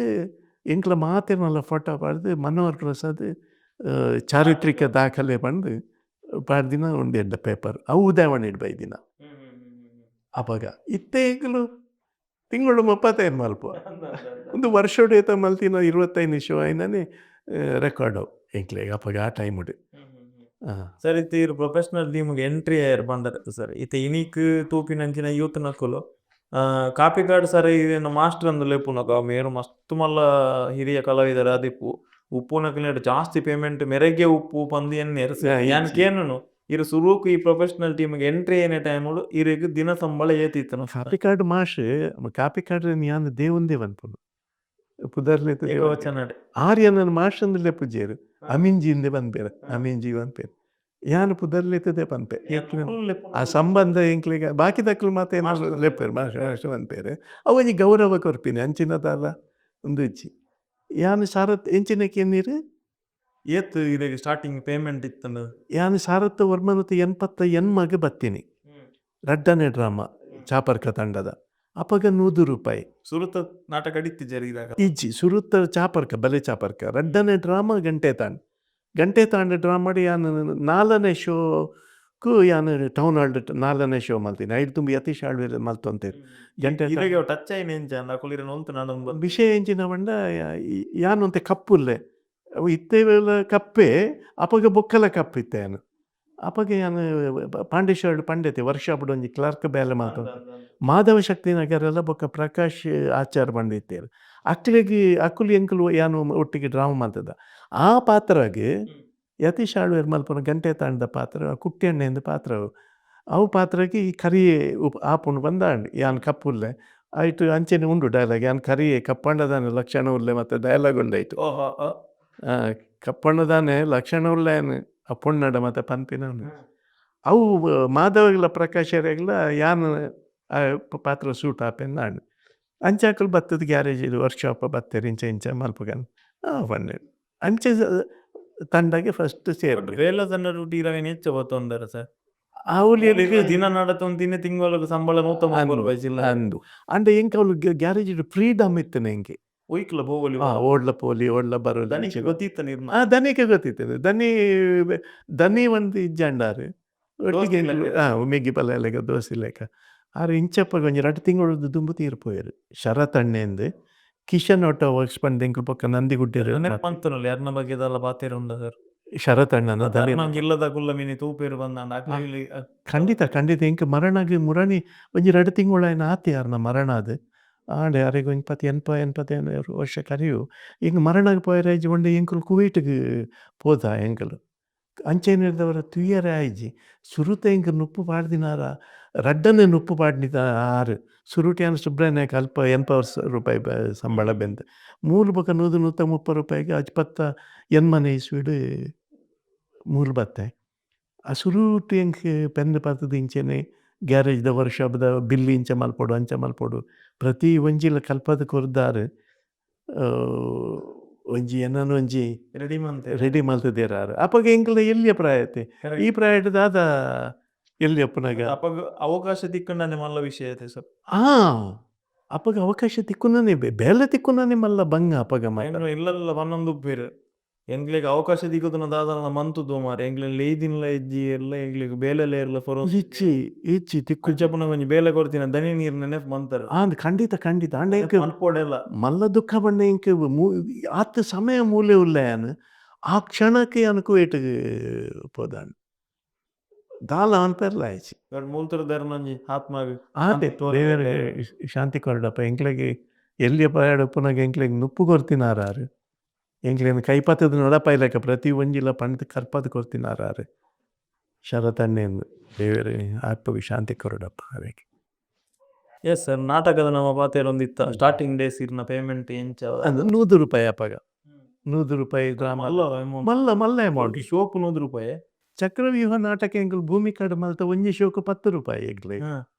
ಎಂಕ್ಲ ಮಾತೆರ್ನಲ ಫೋಟೋ ಪಾಡ್ದು ಮನೋಹರ್ ಪ್ರಸಾದ್ ಚಾರಿತ್ರಿಕ ದಾಖಲೆ ಪಂದ್ ಪಾಡ್ದಿನ ಉಂಡು ಎಡ್ಡೆ ಪೇಪರ್ ಅವು, ಉದಯವಾಣಿಡ್ ಬೈದಿನ ಅಪಗ. ಇತ್ತೆ ಎಂಕುಲು ತಿಂಗಳು 35 ಮಲ್ಪುವ. ಒಂದು ವರ್ಷೊಡು ಏತ ಮಲ್ತಿನ 25 ಶೋ ಆಯಿನನೆ ರೆಕಾರ್ಡ್ ಅವು ಎಂಕ್ಲೆಗ್ ಅಪಗ ಆ ಟೈಮುಡು. ಸರ್, ಇತ್ತೆ ಇರ್ ಪ್ರೊಫೆಷನಲ್ ಟೀಮ್ಗೆ ಎಂಟ್ರಿ ಆಯರ್ ಪಂಡರ್ ಸರ್. ಇತ್ತೆ ಇನಿಕ್ ತೂಪಿನಂಚಿನ ಯೂತ್ ನಕುಲು ಕಾಪಿಕಾಡ್ ಸರ್ ಇರೆನ ಮಾಸ್ಟರ್ ಅಂದ್ ಲೆಪ್ಪುನಗ, ಮೇರು ಮಸ್ತ್ ಮಲ್ಲ ಹಿರಿಯ ಕಲಾವಿದರ ಆದಿಪ್ಪು, ಉಪ್ಪುನಕುಲ್ನೇಟ್ ಜಾಸ್ತಿ ಪೇಮೆಂಟ್ ಮೆರೆಗೆ ಉಪ್ಪು ಪಂದ್ ಎನ್ನೆರ್. ಯಾನ್ ಕೇನುನು, ಇರ್ ಸುರೂಕು ಈ ಪ್ರೊಫೆಷನಲ್ ಟೀಮ್ಗೆ ಎಂಟ್ರಿ ಆಯಿನ ಟೈಮುಡು ಇರೆಗ್ ದಿನ ಸಂಬಳ ಏತಿತ್ತನ? ಕಾಪಿಕಾಡ್ ಮಾಷ್, ಕಾಪಿಕಾಡ್ ಯಾನ್ ದೇವುಂದೇ ಪನ್ಪುನು ಪುದರ್ಲೆ. ಏಕವಚನಡ್? ಆರ್ಯನನ್ ಮಾಷ್ ಅಂದ್ ಲೆಪ್ಪುಜೆರ್, ಅಮಿಂಜಿ ಇಂದೆ ಪನ್ಪೆರ್, ಅಮಿಂಜಿ ಪನ್ಪೆರ್. ಯಾನ್ ಪುದರ್ಲೆತ್ತದೆ ಪನ್ಪೆ. ಆ ಸಂಬಂಧ ಎಂಕ್ಲೆಗ್. ಬಾಕಿದಕ್ಲು ಮಾತ ಏನಾದ್ರು ಲೆಪ್ಪೆರ್, ಮಾಷ್ ಮಾಷ್ ಪನ್ಪೆರ್. ಅವು ಒಂಜಿ ಗೌರವ ಕೊರ್ಪಿನಿ, ಅಂಚಿನ ದಾಲ ಉಂದು ಇಜ್ಜಿ. ಯಾನ್ ಸಾರತ್ ಎಂಚಿನ ಕೇನೀರ್? ಏತ್ ಇರೆಗ್ ಸ್ಟಾರ್ಟಿಂಗ್ ಪೇಮೆಂಟ್ ಇತ್ತಂಡ್? ಯಾನ್ 1988ಗ್ ಬತ್ತೀನಿ, ರಡ್ಡನೇ ಡ್ರಾಮಾ ಚಾಪರ್ಕ ತಂಡದ. ಅಪಗ 100 ರೂಪಾಯಿ. ಸುರುತ ನಾಟಕ ಇತ್ತಿಜೆರ್ ಇರಾಗ? ಇಜ್ಜಿ, ಸುರುತ ಚಾಪರ್ಕ, ಬಲೆ ಚಾಪರ್ಕ. ರಡ್ಡನೇ ಡ್ರಾಮಾ ಗಂಟೆ ತಾಂಡ್. ಗಂಟೆ ತಾಂಡ ಡ್ರಾಮಾಡ್ ಯಾನ್ ನಾಲನೇ ಶೋಕು, ಯಾನ್ ಟೌನ್ ಹಾಲ್ ನಾಲನೇ ಶೋ ಮಲ್ತೀನಿ. ಐಡ್ ತುಂಬ ಯತೀಶ್ ಆಳ್ವೆರ್ ಮಲ್ತೊಂತೆರ್ ಗಂಟೆ. ಇರೆಗ್ ಟಚ್ ಆಯಿನ ಎಂಚ ಅಂಡ ಅಕುಲು ಇರೆನ ಒಂತು ನಡೊಂದು? ವಿಷಯ ಎಂಚಿನ ಪಂಡ, ಯಾನ್ ಒಂತೆ ಕಪ್ಪುಲ್ಲೆ. ಅವು ಇತ್ತೆ ಕಪ್ಪೆ, ಅಪಗ ಬೊಕ್ಕಲ ಕಪ್ಪು ಇತ್ತೆ ಯಾನ್. ಅಪಗ ಯಾನ್ ಪಾಂಡೇಶ್ವರ ಪಂಡೆತೆ ವರ್ಕ್ಶಾಪ್ ಒಂಜಿ ಕ್ಲರ್ಕ್ ಬೇಲೆ ಮಲ್ತೊಂದು. ಮಾಧವ ಶಕ್ತಿ ನಗರ ಬೊಕ್ಕ ಪ್ರಕಾಶ್ ಆಚಾರ್ ಪಂಡಿತ್ತೇರು. ಅಕ್ಲೆಗ್ ಅಕುಲು ಎಂಕುಲು ಯಾನ್ ಒಟ್ಟಿಗೆ ಡ್ರಾಮಾ ಮಲ್ತದ. ಆ ಪಾತ್ರಗ್, ಯತೀಶ್ ಆಳ್ವೆರ್ ಮಲ್ಪುನ ಗಂಟೆ ತಾಂಡದ ಪಾತ್ರ, ಕುಟ್ಟಿ ಪಾತ್ರ ಅವು, ಅವು ಪಾತ್ರಕ್ಕೆ ಈ ಕರಿಯೆ ಆಪುಂಡು ಬಂದಾಂಡ್. ಯಾನ್ ಕಪ್ಪುಲ್ಲೆ, ಐಟ್ ಅಂಚೆನೆ ಉಂಡು ಡೈಲಾಗ್, ಯಾನ್ ಕರಿಯೆ ಕಪ್ಪಂಡದಾನೆ ಲಕ್ಷಣ ಉಲ್ಲೆ ಮತ್ತೆ ಡೈಲಾಗ್ ಉಂಡು ಐಟ್. ಕಪ್ಪಣ್ಣದಾನೆ ಲಕ್ಷಣ ಉಲ್ಲೆ ಆ ಪೊಣ್ಣಡ ಮತ್ತೆ ಪನ್ಪಿನ. ಅವು ಮಾಧವಗ್ಲ ಪ್ರಕಾಶರೆಗ್ಲ ಯಾನ್ ಆ ಪಾತ್ರ ಸೂಟ್ ಆಪೆಂದಾಂಡ್. ಅಂಚ ಅಕುಲು ಬತ್ತದ ಗ್ಯಾರೇಜ್ ವರ್ಕ್ಶಾಪ್ ಬತ್ತೆರ್, ಇಂಚ ಇಂಚ ಮಲ್ಪುಗನ್ ಪಂಡೆ. ಅಂಚೆ ತಂಡಗೆ ಫಸ್ಟ್ ಸೇರ್ದೆ. ಬೇಲೆ ತಂಡ ಡ್ಯೂಟಿ ಇರವೇನು ಹೆಚ್ಚ ಬತ್ತೊಂದಾರ ಸರ್? ಅವ್ಲು ಎಂಕ್ ದಿನ ನಡತೊಂತಿನ ತಿಂಗೊಳಗ್ ಸಂಬಳ 130 ರೂಪಾಯಿ ಚಿಲ್ಲರೆ. ಅಂದು ಅಂಡ ಎಂಕ್ ಅವ್ಲು ಗ್ಯಾರೇಜ್ ಫ್ರೀಡಮ್ ಇತ್ತನೆ ಎಂಕೆ. ಒಯ್ಕ್ಲ ಪೋವೊಲಿ. ಆ ಓಡ್ಲ ಪೋಲಿ ಓಡ್ಲ ಬರೋಲಿ. ದನಿಕ್ ಗೊತ್ತಿತ್ತ ನಿರ್ನ. ಆ ದನಿಕೆ ಗೊತ್ತಿತ್ತನೆ, ದನಿ ದನಿ ಒಂದು ಇಜ್ಜಂಡಾರು ಒಟ್ಟಿಗೆ. ದೋಸ್ತಿ ಲೆಕ್ಕ. ಆ ಮೆಗ್ಗಿ ಪಲ್ಲೆ ಲೆಕ್ಕ, ದೋಸ್ತಿ ಲೆಕ್ಕ. ಆರು ಇಂಚಪ್ಪಗ ಒಂಜಿ ರಡ್ಡ್ ತಿಂಗೊಳದ್ದು ದುಂಬು ತೀರ್ ಪೋಯೆರು. ಶರತ್ ಅಣ್ಣೆಂದು ಕಿಶನ್ ಆಟೋ ವರ್ಕ್ಸ್ ಪಂದ್ ಎಂಕುಲು ಪೊಕ್ಕ ನಂದಿಗುಡ್ಡೆರ್. ನೆನಪು ಮಂತೊನೊಲಿ ಅರ್ನ ಬಗ್ಗೆ ದಾಲ ಪಾತೆರ ಉಂಡ ಸರ್? ಶರತ್ ಅಣ್ಣನ ದನಿ. ಅರ್ನ ಇಲ್ಲದ ಕುಲ್ಲ ಮಿನಿ ತೂಪೇರು ಬಂದಾಂಡ ಅಕ್ಲೆಗ್. ಖಂಡಿತ ಖಂಡಿತ. ಎಂಕ್ ಮರಣಗ್ ಮುರಣಿ ಒಂಜಿ ರಡ್ಡ್ ತಿಂಗೊಳಾಯಿನ ಆತೆ ಅರ್ನ ಮರಣ ಆದ್. ಆಂಡ ಅರೆಗ್ ಒಂಜಿ ಪತ್ತ್ ಎನ್ಪ 85 ವರ್ಷ ಕರಿಯು. ಎಂಕ್ ಮರಣಗ್ ಪೋಯೆರೆ ಆಯ್ಜಿ ಪಂಡ ಎಂಕುಲು ಕುವೈಟ್ಗ್ ಪೋದ ಎಂಕುಲು. ಅಂಚೆನೆರ್ದವರ ತೂಯೆರೆ ಆಯ್ಜಿ. ಸುರುತ ಎಂಕ್ ನುಪ್ಪು ಪಾಡ್ದಿನಾರ ರಡ್ಡನೆ ನುಪ್ಪು ಪಾಡ್ನಿದ ಆರು. ಸುರುಟು ಯಾನ್ ಸುಬ್ರಾಯ ನಾಯ್ಕ ಅಲ್ಪ ಎನ್ಪ ವರ್ಷ ರೂಪಾಯಿ ಸಂಬಳ ಬೆಂದೆ. ಮೂಲು ಬೊಕ 100 130 ರೂಪಾಯಿಗೆ ಅಜ್ಪತ್ತ ಎನ್ಮನೆ ಇಸ್ವಿಡ್ ಮೂಲು ಬತ್ತೆ. ಆ ಸುರುಟು ಎಂಕ್ ಪೆಂದ್ ಪತ್ತುದು ಇಂಚೆನೆ ಗ್ಯಾರೇಜ್ದ ವರ್ಕ್ಶಾಪ್ದ ಬಿಲ್ ಇಂಚ ಮಲ್ಪೊಡು ಅಂಚ ಮಲ್ಪೊಡು ಪ್ರತಿ ಒಂಜಿಲ ಕಲ್ಪದ್ ಕೊರ್ದಾರು. ಒಂಜಿ ಎನ್ನನ್ ಒಂಜಿ ರೆಡಿ ಮಂತೆ. ರೆಡಿ ಮಲ್ತುದೇರಾರು. ಅಪಗ ಎಂಕಲ್ನ ಎಲ್ಯ ಪ್ರಾಯತೆ ಈ ಪ್ರಾಯಡ್ ದಾದ ಎಲ್ಯ ಉಪ್ಪುನಗ. ಅಪಗ ಅವಕಾಶ ತಿಕ್ಕುಂಡನೆ ಮಲ್ಲ ವಿಷಯ ಐತೆ ಸರ್. ಆ ಅಪಗ ಅವಕಾಶ ತಿಕ್ಕುನನೆ ಬೇಲೆ ತಿಕ್ಕುನನೆ ಮಲ್ಲ ಬಂಗ ಅಪಗ ಮಾತ. ಎಂಕ್ಲ ಇಲ್ಲಲ್ಲ ಪನ್ನೊಂದು ಉಪ್ಪೇರು ಎಂಕ್ಲೆಗ್ ಅವಕಾಶ ತಿಕ್ಕುದುನ ದಾದನ ಮಂತುದು ಮಾರೆ, ಎಂಕ್ಲೆನ್ ಲೇಯ್ದಿನ್ಲ ಇಜ್ಜಿ ಎಲ್ಲ ಎಂಕ್ಲೆಗ್ ಬೇಲೆಲ ಇರ್ಲ ಫೊರೊ. ಇಜ್ಜಿ ಇಜ್ಜಿ ತಿಕ್ಕು. ಕುಂಚಪುನ ಒಂಜಿ ಬೇಲೆ ಕೊರ್ತಿನ ದನಿ ನೀರ್ ನೆನಪು ಮಂತರು. ಆಂದ್ ಖಂಡಿತ ಖಂಡಿತ. ಆಂಡ ಎಂಕ್ ಮನ್ಪೊಡೆಲ್ಲ. ಮಲ್ಲ ದುಃಖ ಪಂಡ ಎಂಕ್ ಆತ್ ಸಮಯ ಮೂಲೆ ಉಲ್ಲ ಯಾನ್ ಆ ಕ್ಷಣಕ್ಕೆ ಯಾನ್ ಕುವೈಟ್ಗ್ ಪೋದಾಂಡ್. ದಾಲ ಅನ್ಪೆರ್ಲ ಆಯ್ಚಿ. ಮೂಲ್ತರ ಧರ್ಮಂಜಿ ಆತ್ಮಗ್. ಆತೆ ದೇವೆರೆ ಶಾಂತಿ ಕೊರಡಪ್ಪ. ಎಂಕ್ಲೆಗ್ ಎಲ್ಯ ಪ್ರಾಯಡ್ ಉಪ್ಪುನಗ ಎಂಕ್ಲೆಗ್ ನುಪ್ಪು ಕೊರ್ತಿನಾರಾರು. ಎಂಕ್ಲೆನ್ ಕೈಪತ್ತದ ನಡಪಾಯಿಲೆಕ್ಕ ಪ್ರತಿ ಒಂಜಿಲ ಪಂದ್ ಕಲ್ಪದ್ ಕೊರ್ತಿನಾರಾರು. ಶರತಣ್ಣೆಂದು ದೇವೆರೆ ಆತ್ಮಗ್ ಶಾಂತಿ ಕೊರಡಪ್ಪ ಅವೆಕ್. ಎಸ್ ಸರ್, ನಾಟಕದ ನಮ್ಮ ಪಾತೆರೊಂದಿತ್ತ ಸ್ಟಾರ್ಟಿಂಗ್ ಡೇಸ್ ಇರ್ನ ಪೇಮೆಂಟ್ ಎಂಚ? ಅದು 100 ರೂಪಾಯಿ ಅಪಗ. 100 ರೂಪಾಯಿ ಡ್ರಾಮಾ. ಮಲ್ಲ ಅಮೌಂಟ್. ಮಲ್ಲ ಮಲ್ಲ ಅಮೌಂಟ್. ಶೋಕು 100 ರೂಪಾಯಿ. ಚಕ್ರವ್ಯೂಹ ನಾಟಕ ಎಂಕುಲು ಭೂಮಿಕಾಡ್ ಮಲ್ತ ಒಂಜಿ ಶೋಕು 10 ರೂಪಾಯಿ ಎಂಕ್ಲೆ.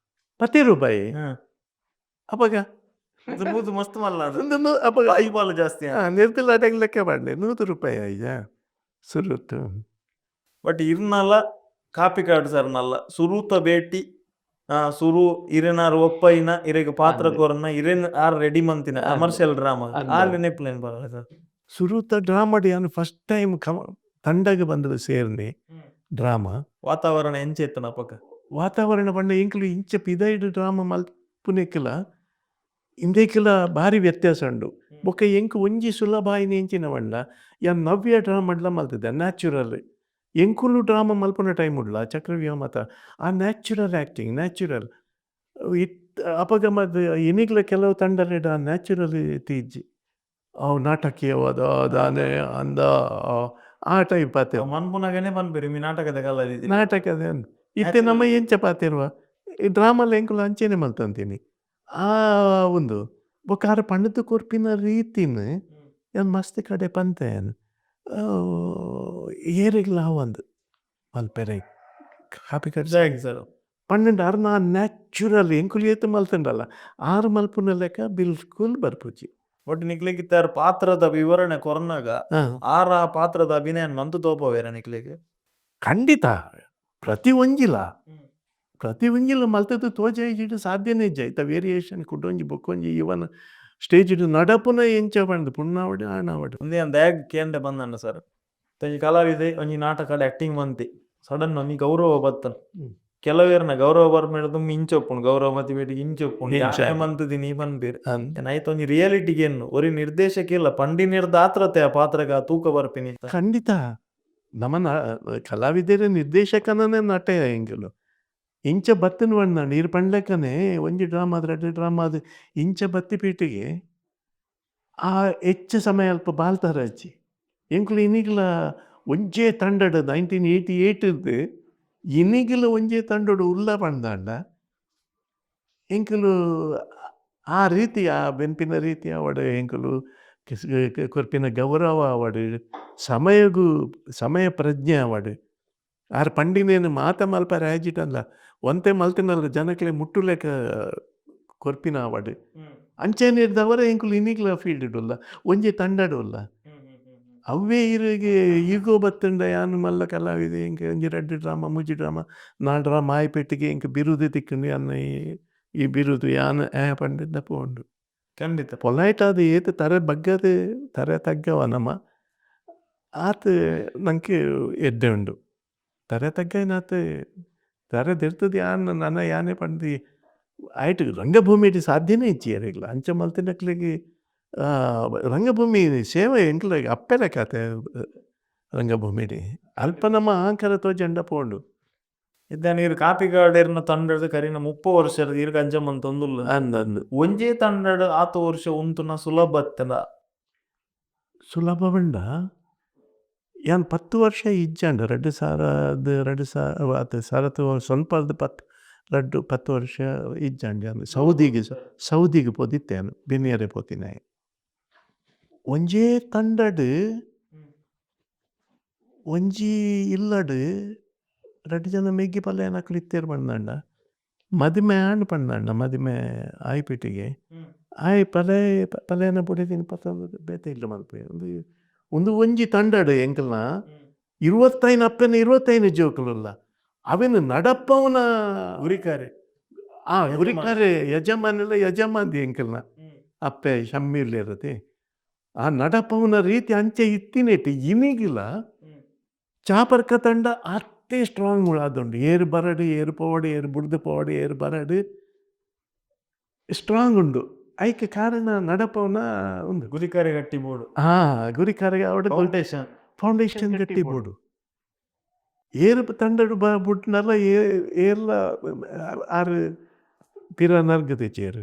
10 ರೂಪಾಯಿ ಅಪಗ. ನೂದು ಮಸ್ತ್ ಮಲ್ಲ. ಅಪಗ ಐದು ಬಾಲ ಜಾಸ್ತಿ. ನಿರ್ತಿಲ್ಲ ಲೆಕ್ಕ ಮಾಡಲಿ 100 ರೂಪಾಯಿ ಅಯ್ಯ ಸುರುತ್ತು. ಬಟ್ ಇರ್ನಲ ಕಾಪಿಕಾಡ್ ಸರ್ ನಲ್ಲ ಸುರೂತ ಭೇಟಿ, ಸುರು ಇರೆನಾರ್ ಒಪ್ಪೈನ ಇರೆಗ್ ಪಾತ್ರ ಕೊರನ ಇರೆನ್ ಆರ್ ರೆಡಿ ಮಂತಿನ ಕಮರ್ಷಿಯಲ್ ಡ್ರಾಮಾ ಆರ್ ನೆನಪುಲೇನ್ ಬರಲ್ಲ ಸರ್. ಸುರೂತ ಡ್ರಾಮಾಡ್ ಯಾನ್ ಫಸ್ಟ್ ಟೈಮ್ ತಂಡಗ್ ಬಂದು ಸೇರ್ನಿ ಡ್ರಾಮಾ. ವಾತಾವರಣ ಎಂಚ ಇತ್ತನ ಅಪಗ? ವಾತಾವರಣ ಪಂಡ ಎಂಕುಲು ಇಂಚ ಪಿದೈಡ್ ಡ್ರಾಮಾ ಮಲ್ಪುನೆಕ್ಲ ಇಂದೆಕ್ಲ ಭಾರಿ ವ್ಯತ್ಯಾಸ ಉಂಡು. ಬೊಕ್ಕ ಎಂಕ್ ಒಂಜಿ ಸುಲಭ ಆಯಿನ ಎಂಚಿನ ಪಂಡ ಯಾನ್ ನವ್ಯ ಡ್ರಾಮಾಡ್ಲ ಮಲ್ತದೆ ನ್ಯಾಚುರಲ್. ಎಂಕುಲು ಡ್ರಾಮಾ ಮಲ್ಪುನ ಟೈಮ್ ಉಡ್ಲ ಚಕ್ರವ್ಯೂಹ ಮಾತ ಆ ನ್ಯಾಚುರಲ್ ಆ್ಯಕ್ಟಿಂಗ್ ನ್ಯಾಚುರಲ್ ಇತ್. ಅಪಗ ಮದ್ ಇನಿಗ್ಲ ಕೆಲವು ತಂಡಲೆಡ್ ಆ ನ್ಯಾಚುರಲ್ ಇಜ್ಜಿ. ಅವು ನಾಟಕೀಯವಾದ ದಾನೆ ಅಂದ ಆ ಟೈಪ್ ಪಾತೆರ. ಮನ್ಪುನಗನೆ ಪನ್ಪೆರ್ ಮಿ ನಾಟಕದ ಕಲಾವಿದೆ. ನಾಟಕದ ಇತ್ತೆ ನಮ್ಮ ಎಂಚ ಪಾತೆರುವ ಈ ಡ್ರಾಮಲ್ ಎಂಕುಲು ಅಂಚೆನೆ ಮಲ್ತೊಂತೀನಿ. ಆ ಉಂದು ಬೊಕ್ಕ ಆರ್ ಪಂಡುದು ಕೊರ್ಪಿನ ರೀತಿನ್ ಯಾನ್ ಮಸ್ತ್ ಕಡೆ ಪಂತೆ ಯಾನ್. ಏರೆಗ್ಲ ಆವಂದ್ ಮಲ್ಪೆರೆ ಕಾಪಿಕಾಡ್ ಸರ್ ಪಂಡುಂಡ ಅರ್ನ ನ್ಯಾಚುರಲ್ ಎಂಕುಲು ಏತ್ ಮಲ್ತುಂಡಲ್ಲ ಆರ್ ಮಲ್ಪುನ ಲೆಕ್ಕ ಬಿಲ್ಕುಲ್ ಬರ್ಪುಜಿ. ಬಟ್ ನಿಕ್ಲೆಗ್ ಇತ್ತೆ ಆರ್ ಪಾತ್ರದ ವಿವರಣೆ ಕೊರ್ನಗ ಆರ್ ಆ ಪಾತ್ರದ ಅಭಿನಯ ಮಂತು ತೋಪವೇರ ನಿಕ್ಲೆಗ್? ಖಂಡಿತ ಪ್ರತಿ ಒಂಜಿಲ ಪ್ರತಿ ಒಂಜಿಲ ಮಲ್ತದ್ದು ತೋಜಾಯಿಜಿಡ್ ಸಾಧ್ಯನೇ ಇಜ್ಜ. ಇತ್ತ ವೇರಿಯೇಷನ್ ಕುಡೊಂಜಿ ಬೊಕ್ಕೊಂಜಿ ಇವನ್ ಸ್ಟೇಜ್ ನಡಪುನ ಎಂಚ ಪಂದ್ ಪುಣ್ಣಾವಡ್ ಆಣಾವಡ್. ಉಂದೇ ದಾಗ್ ಕೇಂಡೆ ಬಂದಣ್ಣ ಸರ್, ಒಂಜಿ ಕಲಾವಿದೆ ಒಂಜಿ ನಾಟಕಡ್ ಆಕ್ಟಿಂಗ್ ಮಂತಿ ಸಡನ್ ಒಂಜಿ ಗೌರವ ಬತ್ತನ್. ಕೆಲವೇರ್ನ ಗೌರವ ಬರ್ಮೇಡ ಇಂಚ ಉಪ್ಪುಂಡು, ಗೌರವ ಮತಿ ಬೇಟಿಗೆ ಇಂಚ ಉಪ್ಪುಂಡು ಮಂತುದಿನಿ ಪನ್ಪೇರು. ಐತ ಒಂಜಿ ರಿಯಾಲಿಟಿಗೆ ಏನು ಒರಿ ನಿರ್ದೇಶಕ ಇಲ್ಲ ಪಂಡಿನಿರ್ದ ಆತ್ರತೆ ಆ ಪಾತ್ರಗ ತೂಕ ಬರ್ಪಿನಿ. ಖಂಡಿತ ನಮನ ಕಲಾವಿದರ ನಿರ್ದೇಶಕನೇ ನಟೆ ಎಂಕುಲು. ಇಂಚ ಬತ್ತಿನ ಬಣ್ಣ ನೀರು ಪಂಡ್ಲೆಕ್ಕನೆ ಒಂಜಿ ಡ್ರಾಮಾ ರಡ್ಡ್ ಡ್ರಾಮಾ ಅದು ಇಂಚ ಬತ್ತಿ ಪೀಟಿಗೆ ಆ ಹೆಚ್ಚ ಸಮಯ ಅಲ್ಪ ಬಾಲ್ತಾರ ಅಜ್ಜಿ. ಎಂಕುಲು ಇನಿಗ್ಲ ಒಂಜೇ ತಂಡಡ್ 1988 ಇನಿಗ್ಲ ಒಂಜೇ ತಂಡಡ್ ಉಲ್ಲ ಪಂದಾಂಡ ಎಂಕುಲು ಆ ರೀತಿ ಆ ಬೆನ್ಪಿನ ರೀತಿ ಆವಡ್, ಎಂಕುಲು ಕೊರ್ಪಿನ ಗೌರವ ಆವಡ್, ಸಮಯಗು ಸಮಯ ಪ್ರಜ್ಞೆ ಆವಡ್. ಆರ್ ಪಂಡಿನೇನು ಮಾತ ಮಲ್ಪರೆ ಆಯ್ಜಿಟಲ್ಲ ಒಂತೆ ಮಲ್ತಿನಲ್ಲ ಜನಕ್ಲೆ ಮುಟ್ಟುಲೆಕ್ಕ ಕೊರ್ಪಿನ ಆವಡ್. ಅಂಚೆನೆ ಇರ್ದವರ ಎಂಕುಲು ಇನಿಗ್ಲ ಫೀಲ್ಡ್ ಉಲ್ಲ ಒಂಜಿ ತಂಡಡ್ ಉಲ್ಲ. ಅವ್ವೇ ಇರೆಗ್ ಈಗೋ ಬತ್ತುಂಡ ಯಾನ್ ಮಲ್ಲ ಕಲಾವಿದೆ, ಎಂಕ್ ಒಂಜಿ ರಡ್ಡ್ ಡ್ರಾಮ, ಮೂಜಿ ಡ್ರಾಮ, ನಾಲ್ ಡ್ರಾಮ ಆಯಿಪೆಟ್ಟಿಗೆ ಎಂಕ್ ಬಿರುದು ತಿಕ್ಕುಂಡು, ಯಾನ್ ಈ ಬಿರುದು ಯಾನ್ ಪಂಡಿದ್ದ ಪೋಂಡು. ಖಂಡಿತ. ಪೊಲೈಟ್ ಆದ್ ಏತ್ ತರೆ ಬಗ್ಗದ್ ತರೆ ತಗ್ಗವ ನಮ ಆತ್ ನಂಕ್ ಎಡ್ಡೆ ಉಂಡು. ತರೆ ತಗ್ಗಯಿನಾತ್ ತರೆ ದೆರ್ತುದು ಯಾನ್ ನನ ಯಾನೆ ಪಂದು ಐಟ್ ರಂಗಭೂಮಿಡ್ ಸಾಧ್ಯನೇ ಇಜ್ಜಿ ಎರೆಗ್ಲ ಅಂಚ ಮಲ್ತಿನಕ್ಲೆಗ್ ರಂಗಭೂಮಿ ಸೇವೆ ಎಂಕ್ಲೆಗ್ ಅಪ್ಪೆನ ಕತೆ ರಂಗಭೂಮಿಡ್ ಅಲ್ಪ ನಮ ಅಹಂಕಾರ ತೋಜಂಡ ಪೋಂಡು. ಇತ್ತೆ ಈರ್ ಕಾಪಿಕಾಡೆರ್ನ ತಂಡಡ್ ಕರಿನ 30 ವರ್ಷರ್ದ್ ಈರ್ ಅಂಚ ಮಂತೊಂದುಲ್ಲ. ಅಂದ್ ಅಂದ್. ಒಂಜೇ ತಂಡಡ್ ಆತ್ ವರ್ಷ ಉಂತುನ ಸುಲಭ ಅತ್ತುಂಡ? ಸುಲಭ ಪಂಡ ಯಾನ್ 10 ವರ್ಷ ಇಜ್ಜಾಂಡ ರಡ್ಡ್ ಸಾರದ್ ರಡ್ಡ್ ಸಾರ ಸಾರತ್ ಸ್ವಲ್ಪ ಪತ್ತ್ ರಡ್ಡ್ 10 ವರ್ಷ ಇಜ್ಜಾಂಡ ಯಾನ್ ಸೌದಿಗ್ ಸೌದಿಗ್ ಪೋದಿತ್ತೆ ಯಾನ್ ಬೆನಿಯೆರೆ ಪೋತಿನಾಯೆ. ಒಂಜೇ ತಂಡಡ್ ಒಂಜಿ ಇಲ್ಲಡ್ ರಡ್ಡ್ ಜನ ಮೆಗ್ಗಿ ಪಲಯನಕುಲು ಇತ್ತೆರ್ ಪಂದಾಂಡ ಮದಿಮೆ ಆಂಡ್ ಪಂದಾಂಡ ಮದಿಮೆ ಆಯಿಪೆಟ್ಟಿಗೆ ಆಯೆ ಪಲಯೆ ಪಲಯನ ಬೊಡೆದಿನ್ ಪತೊಂದು ಬೇತೆ ಇಲ್ಲ್ ಮಲ್ಪುವೆ. ಉಂದು ಉಂದು ಒಂಜಿ ತಂಡಡ್ ಎಂಕಲ್ನ 25 ಅಪ್ಪೆನ 25 ಜೋಕುಲುಲ್ಲ ಅವೆನ್ ನಡಪವುನ ಗುರಿಕಾರೆ ಆ ಗುರಿಕಾರೆ ಯಜಮಾನೆಲ ಯಜಮಾನ್ದಿ ಎಂಕಲ್ನ ಅಪ್ಪೆ ಶಮ್ಮೀರ್ಲೇರತೆ ಆ ನಡಪವುನ ರೀತಿ ಅಂಚೆ ಇತ್ತಿನೆಟ್ ಇನಿಗಿಲ ಚಾಪರ್ಕ ತಂಡ ಆತೇ ಸ್ಟ್ರಾಂಗ್ ಆದುಂಡು. ಏರ್ ಬರಡ್ ಏರ್ ಪೋವಡ್ ಏರ್ ಬುಡ್ದು ಪೋವಡ್ ಏರ್ ಬರಡ್ ಸ್ಟ್ರಾಂಗ್ ಉಂಡು. ಐಕ್ ಕಾರಣ ನಡಪವುನ ಉಂದು ಗುರಿಕಾರೆ ಗಟ್ಟಿ ಬೋಡು. ಹಾ ಗುರಿಕಾರೆ ಆವಡ್ ಫೌಂಡೇಶನ್ ಫೌಂಡೇಶನ್ ಗಟ್ಟಿ ಬೋಡು. ಏರ್ ತಂಡಡ್ ಬುಡ್ಂಡಲ ಏರ್ಲ ಆರ್ ಪಿರ ನರ್ಗದಿಜೆರ್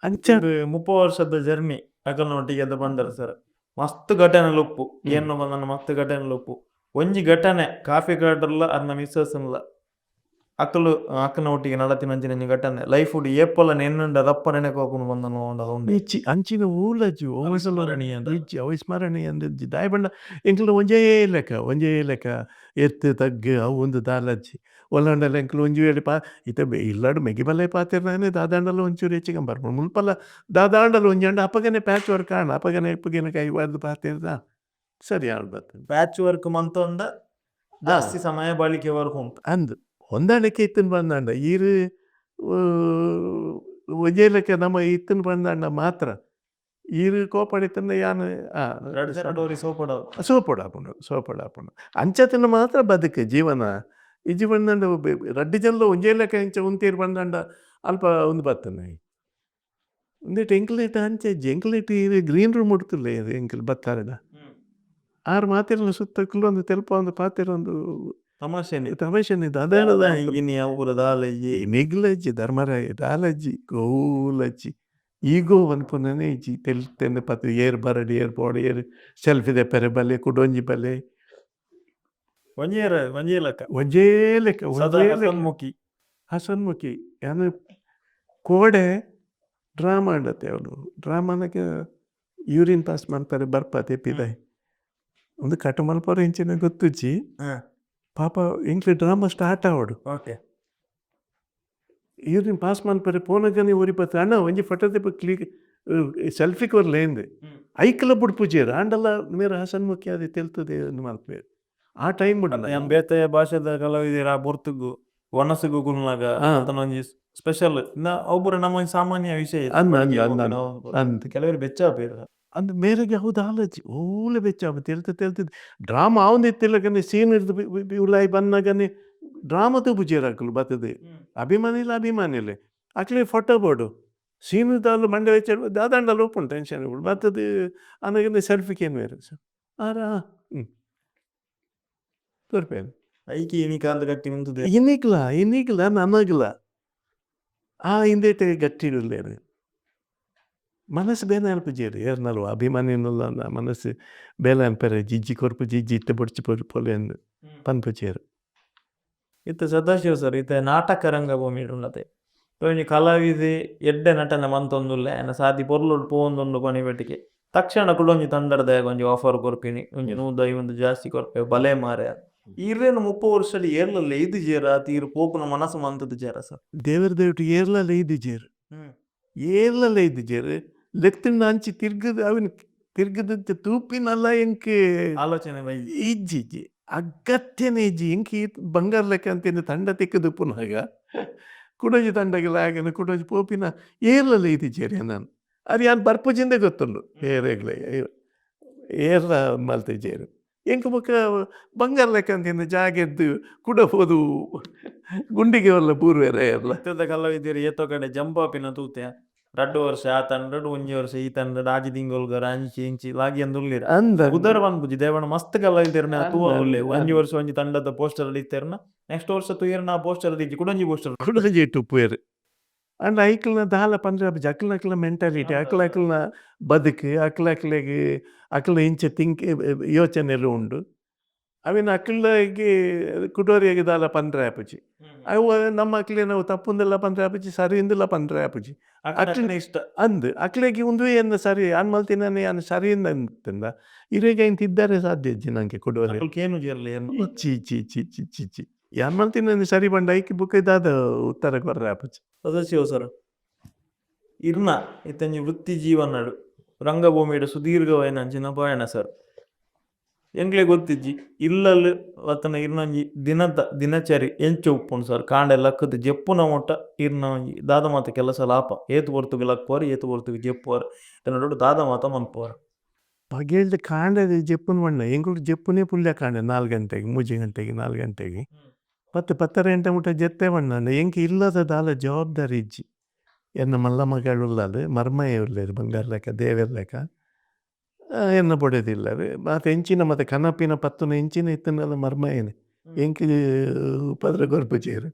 ಅಂಚ. 30 ವರ್ಷದ ಜರ್ನಿ ಅಕಲ್ನ ಒಟ್ಟಿಗೆ ಅದ ಪಂಡರ್ ಸರ್. ಮಸ್ತ್ ಘಟನೆಲು ಉಪ್ಪು ಏನ್ ಬಂದನ ಮಸ್ತ್ ಘಟನೆಲು ಉಪ್ಪು. ಒಂಜಿ ಘಟನೆ ಕಾಫಿ ಕಾಡರ್ಲ ಅರ್ನ ಮಿಸ್ಸಸ್ ಲ ಅಕುಲು ಅಕ್ಕನ ಒಟ್ಟಿಗೆ ನಡತಿನ ಅಂಚಿನ ಒಂಜಿ ಘಟನೆ ಲೈಫ್ ಏಪಲ ನೆನ್ನುಂಡ ರಪ್ಪ ನೆನಪು ಬಂದನು ಉಂಡು. ಇಜ್ಜಿ ಅಂಚಿನ ಊಲಜ್ಜಿ ಇಜ್ಜಿ ಅವಿಸ್ಮರಣೀಯ ಅಂದ್ ಇಜ್ಜಿ. ದಾಯೆ ಪಂಡ ಎಂಕಲ್ನ ಒಂಜೇ ಲೆಕ್ಕ ಒಂಜೇ ಲೆಕ್ಕ ಎತ್ತು ತಗ್ಗು ಅವು ಉಂದು ದಾಲಜ್ಜಿ. ಒಲ್ಲಾಂಡಲ ಎಂಕುಲು ಒಂಜಿ ವೇಳೆ ಪಾ ಇತ್ತೆ ಇಲ್ಲಡ್ ಮೆಗ್ಗಿ ಬಲ್ಲೆ ಪಾತೆರ್ನಾನೆ ದಾದಾಂಡಲ ಒಂಚೂರು ಹೆಚ್ಚಿಗೆ ಬರ್ಪುಂಡು. ಮುಲ್ಪಲ ದಾದಾಂಡಲ ಒಂಜಿ ಆಂಡ ಅಪಗನೆ ಪ್ಯಾಚ್ ವರ್ಕ್ ಆಂಡ್ ಅಪಗನೆ ಇಪ್ಪುಗೆನ ಕೈ ಬಾರ್ದ್ ಪಾತೆರ್ದ ಸರಿ ಆಂಡ್ ಬತ್ತುಂಡು. ಪ್ಯಾಚ್ ವರ್ಕ್ ಮಂತೊಂಡ ಜಾಸ್ತಿ ಸಮಯ ಬಾಳಿಕೆ ವರ್ಕ್ ಉಂಟು. ಅಂದ್ ಹೊಂದಾಣಿಕೆ ಇತ್ತಿನ ಬಂದಾಂಡ ಈರ್ ಒಂಜೇ ಲೆಕ್ಕ ನಮ್ಮ ಇತ್ತಿನ ಬಂದಾಂಡ ಮಾತ್ರ ಈರ್ ಕೋಪಡಿತಂಡ ಯಾನ್ ರಡ್ಡ್ ಜನ ಸೋಪಡ ಸೋಪೊಡಾಪುಂಡು ಸೋಪೊಡಾಪುಂಡು ಅಂಚತನ ಮಾತ್ರ ಬದುಕು ಜೀವನ. ಇಜ್ಜಿ ಪಂದಾಂಡ ರಡ್ಡ್ ಜನಲ ಒಂಜೇ ಲೆಕ್ಕ ಇಂಚ ಉಂತೇರ್ ಪಂದಾಂಡ ಅಲ್ಪ ಉಂದು ಬತ್ತುಂಡು. ಉಂದೆಟ್ ಎಂಕ್ಲೆಟ್ ಅಂಚ ಇಜ್ಜಿ ಎಂಕ್ಲೆಟ್ ಈರ್ ಗ್ರೀನ್ ರೂಮ್ ಉಡ್ತುಲ್ಲೆ ಎಂಕುಲು ಬತ್ತಾರಡ ಆರ್ ಮಾತೆರ್ನ ಸುತ್ತ ಕುಲ್ಲೊಂದು ತೆಲ್ಪೊಂದು ಪಾತೆರೊಂದು ತಮಾಷೆನೆ ತಮಾಷೆನೆ ದಾದಾಂಡಲ ಇನಿ ಅವು ಪೂರ ದಾಲ ಇಜ್ಜಿ. ನಿಗ್ಲಜ್ಜಿ ಧರ್ಮರಾಯ ದಾಲಜ್ಜಿ ಗೋಲಜ್ಜಿ ಈಗೋ ಪನ್ಪುನನೇ ಇಜ್ಜಿ. ತೆಲ್ತೆಂದು ಪತ್ ಏರ್ ಬರಡ್ ಏರ್ ಪೋವಡ್ ಏರ್ ಸೆಲ್ಫಿ ದೆಪ್ಪರೆ ಬಲ್ಲೆ ಕುಡೊಂಜಿ ಬಲ್ಲೆ ಒಂಜೇ ಒಂಜೇ ಲೆಕ್ಕ ಒಂಜೇ ಲೆಕ್ಕ ಸದಾ ಒಂಜೇ ಲೆಕ್ಕ ಹಸನ್ಮುಖಿ ಹಸನ್ಮುಖಿ. ಯಾನ್ ಕೋಡೆ ಡ್ರಾಮಾ ಅಂಡತೆ ಅವಳು ಡ್ರಾಮಾನಗ ಯೂರಿನ್ ಪಾಸ್ ಮನ್ಪರೆ ಬರ್ಪತೆ ಪಿದಾಯಿ ಉಂದು ಕಟ್ ಮಲ್ಪರೆ ಇಂಚಿನ ಗೊತ್ತುಜ್ಜಿ. ಪಾಪ ಎಂಕ್ಲೆ ಡ್ರಾಮಾ ಸ್ಟಾರ್ಟ್ ಆವೊಡು. Okay. Urine pass ಮನ್ಪರೆ ಪೋನಗನೆ ಒರಿ ಬತ್ತ್ ಅಣ್ಣ ಒಂಜಿ ಫೋಟೋ ದೆಪ್ಪ ಕ್ಲಿಕ್ ಸೆಲ್ಫಿ ಕೊರ್ಲೆ ಇಂದ್. ಐಕ್ಲ ಬುಡ್ಪುಜೆರ್ ಆಂಡಲ ಮೇರ್ ಹಸನ್ಮುಖಿ ಆದ್ ತೆಲ್ತುದು ಉಂದು ಮಲ್ಪುವೆರ್ ಆ ಟೈಮ್ ಯಾನ್ ಬೇತೆ ಭಾಷೆದ ಕಲಾವಿದೆರ್ ಆ ಪೊರ್ತುಗು ವನಸುಗು ಕುಲ್ನಗ ಒಂಜಿ ಸ್ಪೆಷಲ್ ಅವು ಪೂರ ನಮ್ಮ ಒಂಜಿ ಸಾಮಾನ್ಯ ವಿಷಯ. ಅಂದ್ ಅಂದ್ ಅಂದ್ ಅಂದ್ ಕೆಲವೆರ್ ಬೆಚ್ಚ ಆಪೆರ್. ಅಂದ್ ಮೇರೆಗೆ ಅವು ದಾಲಜ್ಜಿ ಓಲೆ ಬೆಚ್ಚ ಆಪು ತೆಲ್ತ್ ತೆಲ್ತ್ ಡ್ರಾಮಾ ಆವೊಂದಿತ್ತಿಲಕನೆ ಸೀನ್ ಇರ್ದ್ ಉಲಾಯಿ ಬನ್ನಗನೆ ಡ್ರಾಮಾ ತೂಪುಜೆರ್ ಅಕುಲು ಬತ್ತುದು. ಅಭಿಮಾನಿಲು ಅಭಿಮಾನಿಲೆ ಅಕ್ಲೆಗ್ ಫೋಟೋ ಬೋಡು ಸೀನ್ ದಾಲ ಮಂಡೆ ಬೆಚ್ಚ ದಾದಾಂಡಲ ಉಪ್ಪುಂಡು ಟೆನ್ಷನ್ ಉಪ್ಪುಂಡು ಬತ್ತುದು ಅನಗನೆ ಸೆಲ್ಫಿ ಕೇನುವೆರ್ ಆರ್ ಕೊರ್ಪೆರ್. ಐಕಿ ಇನಿ ಕಾಲ್ ಗಟ್ಟಿ ಉಂತುದೆ. ಇನಿಗ್ಲ ಇನಿಗ್ಲ ನನಗ್ಲ ಆ ಇಂದೆಟ್ ಗಟ್ಟಿ ಉಲ್ಲೆರ್. ಮನಸ್ಸು ಬೇನೆ ಅನ್ಪುಜೆರ್ ಏರ್ನಲ್ವ ಅಭಿಮಾನಿನುಲ್ಲ ಮನಸ್ಸು ಬೇಲೆ ಅನ್ಪೆರೆ ಜಿಜ್ಜಿ ಕೊರ್ಪುಜಿ ಜಿಜ್ಜಿ ಇತ್ತೆ ಬೊಡ್ಚಿ ಪೊಲೆ ಪನ್ಪುಜೆರ್. ಇತ್ತೆ ಸದಾಶಿವ ಸರ್ ಇತ್ತೆ ನಾಟಕ ರಂಗಭೂಮಿ ಉಂಡತೆ ಒಂಜಿ ಕಲಾವಿದೆ ಎಡ್ಡೆ ನಟನೆ ಮಂತೊಂದುಲ್ಲೆ ಆಯನ ಸಾದಿ ಪೊರ್ಲುಡು ಪೋವೊಂದುಂಡು ಪಣಿಪೆಟ್ಟಿಗೆ ತಕ್ಷಣ ಕುಡೊಂಜಿ ತಂಡರ್ದ ಒಂಜಿ ಆಫರ್ ಕೊರ್ಪಿನಿ ಒಂಜಿ 150 ಜಾಸ್ತಿ ಕೊರ್ಪೆ ಬಲೆ ಮಾರೆ ಈರೇನು 30 ವರ್ಷಡ್ ಏರ್ಲ ಲೆಯ್ದಿಜೆರ ತೀರ್ ಪೋಪುನ ಮನಸ್ಸು ಮಂತುದಿಜೆರ ಸರ್? ದೇವರ ದೇವಟ್ ಏರ್ಲ ಲೆಯ್ದಿಜೆರ್ ಏರ್ಲ ಲೆಯ್ದಿಜೆರ್ ಲೆತ್ತಿಂಡ ಅಂಚಿ ತಿರ್ಗದ್ ಅವೆನ್ ತಿರ್ಗದಂತೆ ತೂಪಿನಲ್ಲ ಎಂಕ್ ಆಲೋಚನೆ ಬೈಜಿ. ಇಜ್ಜಿ ಇಜ್ಜಿ ಅಗತ್ಯನೇ ಇಜ್ಜಿ. ಎಂಕ್ ಈತ್ ಬಂಗಾರ ಲೆಕ್ಕ ಅಂತಿನ ತಂಡ ತಿಕ್ಕುದುಪ್ಪುನಗ ಕುಡೊಂಜಿ ತಂಡಗ್ ಲಾಗನ ಕುಡೊಂಜಿ ಪೋಪಿನ ಏರ್ಲಲ್ಲ ಇತ್ತಿಜೆರ್ ಎನನ್. ಅರ್ ಯಾನ್ ಬರ್ಪುಜಿಂದೇ ಗೊತ್ತುಂಡು ಏರೆಗ್ಲ ಏರ್ಲ ಮಲ್ತಿಜೆರ್. ಎಂಕ್ ಬೊಕ ಬಂಗಾರ ಲೆಕ್ಕ ಅಂತಿನ ಜಾಗೆರ್ದ್ ಕುಡ ಪೋದು ಗುಂಡಿಗೆ ಒಲ್ಲ ಬೂರುವೆರ ಏರ್ಲ. ಇತ್ತದ ಕಲಾವಿದೆರ್ ಏತೋ ಕಡೆ ಜಂಪ್ ಆಪಿನ ತೂತೆ. ರಡ್ಡ್ ವರ್ಷ ಆ ತಂಡಡ್ ಒಂಜಿ ವರ್ಷ ಈ ತಂಡಡ್ ಆಜಿ ತಿಂಗೊಲ್ಗೊರ ಅಂಚಿ ಇಂಚಿ ಲಾಗಿಯೊಂದು ಉಲ್ಲೆರ್. ಅಂದ್ ಪುದರ್ ಪನ್ಪುಜಿ ದೇವಣ್ಣ ಮಸ್ತ್ ಕಲಾವಿದೆರ್ನ ತೂವೊಂದು ಉಲ್ಲೆ. ಒಂಜಿ ವರ್ಷ ಒಂಜಿ ತಂಡದ ಪೋಸ್ಟರ್ ಇತ್ತೆರ್ನ ನೆಕ್ಸ್ಟ್ ವರ್ಷ ತೂಯೆರ್ನ ಆ ಪೋಸ್ಟರ್ ಇಜ್ಜಿ ಕುಡೊಂಜಿ ಪೋಸ್ಟರ್. ಕುಡೊಂಜಿ ಉಪ್ಪುವೆರ್. ಆಂಡ ಐಕ್ಲ್ನ ದಾಲ ಪಂಡ್ರೆ ಆಪುಜಿ. ಅಕ್ಲ್ನಕ್ಲ್ನ ಮೆಂಟಾಲಿಟಿ, ಅಕ್ಲಕ್ಲ್ನ ಬದುಕು, ಅಕ್ಲಕ್ಲೆಗ್ ಅಕ್ಲ್ನ ಇಂಚ ಥಿಂಕ್ ಯೋಚನೆಲು ಉಂಡು. ಅವೆನ್ ಅಕ್ಲ್ನಗೆ ಕುಡೊರಿಯಗ್ ದಾಲ ಪಂಡ್ರೆ ಆಪುಜಿ. ಅವು ನಮ್ಮ ಅಕ್ಲೆನ ತಪ್ಪುಂದೆಲ್ಲ ಪಂಡ್ರೆ ಆಪುಜಿ, ಸರಿ ಇಂದೆಲ್ಲ ಪಂಡ್ರೆ ಆಪುಜಿ. ಅಕ್ಲೆನ ಇಷ್ಟ. ಅಂದ್ ಅಕ್ಲೆಗ್ ಉಂದುವೇ ಎನ್ನ ಸರಿ ಯಾನ್ ಮಲ್ತಿನನೆ ಯಾನ್ ಸರಿ ಅಂದ್ ಇರೆಗ್ ಐನ್ ತಿದ್ದಾರೆ ಸಾಧ್ಯ ಇಜ್ಜಿ ನಂಗೆ ಕುಡೊರಿ. ಅಕುಲು ಕೇನುಜೆರ್ಲ ಏರ್ನ. ಇಜ್ಜಿ ಇಜ್ಜಿ ಇಜ್ಜಿ ಇಜ್ಜಿ ಇಜ್ಜಿ ಇಜ್ಜಿ. ಯಾನ್ ಮಲ್ತಿನನೆ ಸರಿ ಪಂಡ ಐಕ್ ಬೊಕ ದಾದ ಉತ್ತರ ಕೊರ್ರೆ ಆಪುಜಿ. ಸದಾಶಿವ ಸರ್, ಇರ್ನ ಇತ್ತೊಂಜಿ ವೃತ್ತಿ ಜೀವನಡ್ ರಂಗಭೂಮಿಡ್ ಸುದೀರ್ಘವಾಯಿನ ಅಂಚಿನ ಪಯಣ ಸರ್. ಎಂಕ್ಲೆ ಗೊತ್ತಿಜ್ಜಿ ಇಲ್ಲಲ್ ವತ್ತನ ಇರ್ನೊಂಜಿ ದಿನದ ದಿನಚರಿ ಎಂಚ ಉಪ್ಪುಂಡು ಸರ್. ಕಾಂಡೆ ಲಕ್ಕುದು ಜೆಪ್ಪುನ ಮುಟ್ಟ ಇರ್ನ ಒಂಜಿ ದಾದ ಮಾತ ಕೆಲಸ ಲಾಪ ಏತ್ ಪೊರ್ತುಗು ಲಕ್ಕುವರ್ ಏತ್ ಪೊರ್ತುಗು ಜೆಪ್ಪುವರ್ ಎನ್ನೋಡು ದಾದ ಮಾತ ಮನ್ಪುವರ್. ಪಗೆಲ್ಡ್ ಕಾಂಡೆ ಜೆಪ್ಪುನ ಪಂಡ ಎಂಕುಲು ಜೆಪ್ಪುನೇ ಪುಲ್ಯ ಕಾಂಡೆ 4 ಗಂಟೆಗ್ 3 ಗಂಟೆಗ್ 4 ಗಂಟೆಗ್ 10 10:30 ಗಂಟೆ ಮುಟ್ಟ ಜೆತ್ತೆ ಪಂಡ ಎಂಕ್ ಇಲ್ಲದ ದಾಲ ಜವಾಬ್ದಾರಿ ಇಜ್ಜಿ. ಎನ್ನ ಮಲ್ಲ ಮಗಳು ಉಲ್ಲಲ್, ಮರ್ಮಯೆ ಉಲ್ಲೆರ್ ಬಂಗಾರ ಲೆಕ್ಕ ದೇವೆರ್ ಲೆಕ್ಕ, ಎನ್ನ ಬೊಡೆದಿ ಉಲ್ಲೆರ್. ಮಾತ ಎಂಚಿನ ಮಾತ ಕನಪಿನ ಪತ್ತುನ ಎಂಚಿನ ಇತ್ತುಂಡಲ ಮರ್ಮಯೆನೆ ಎಂಕ್ ಉಪದ್ರ ಕೊರ್ಪುಜೆರ್.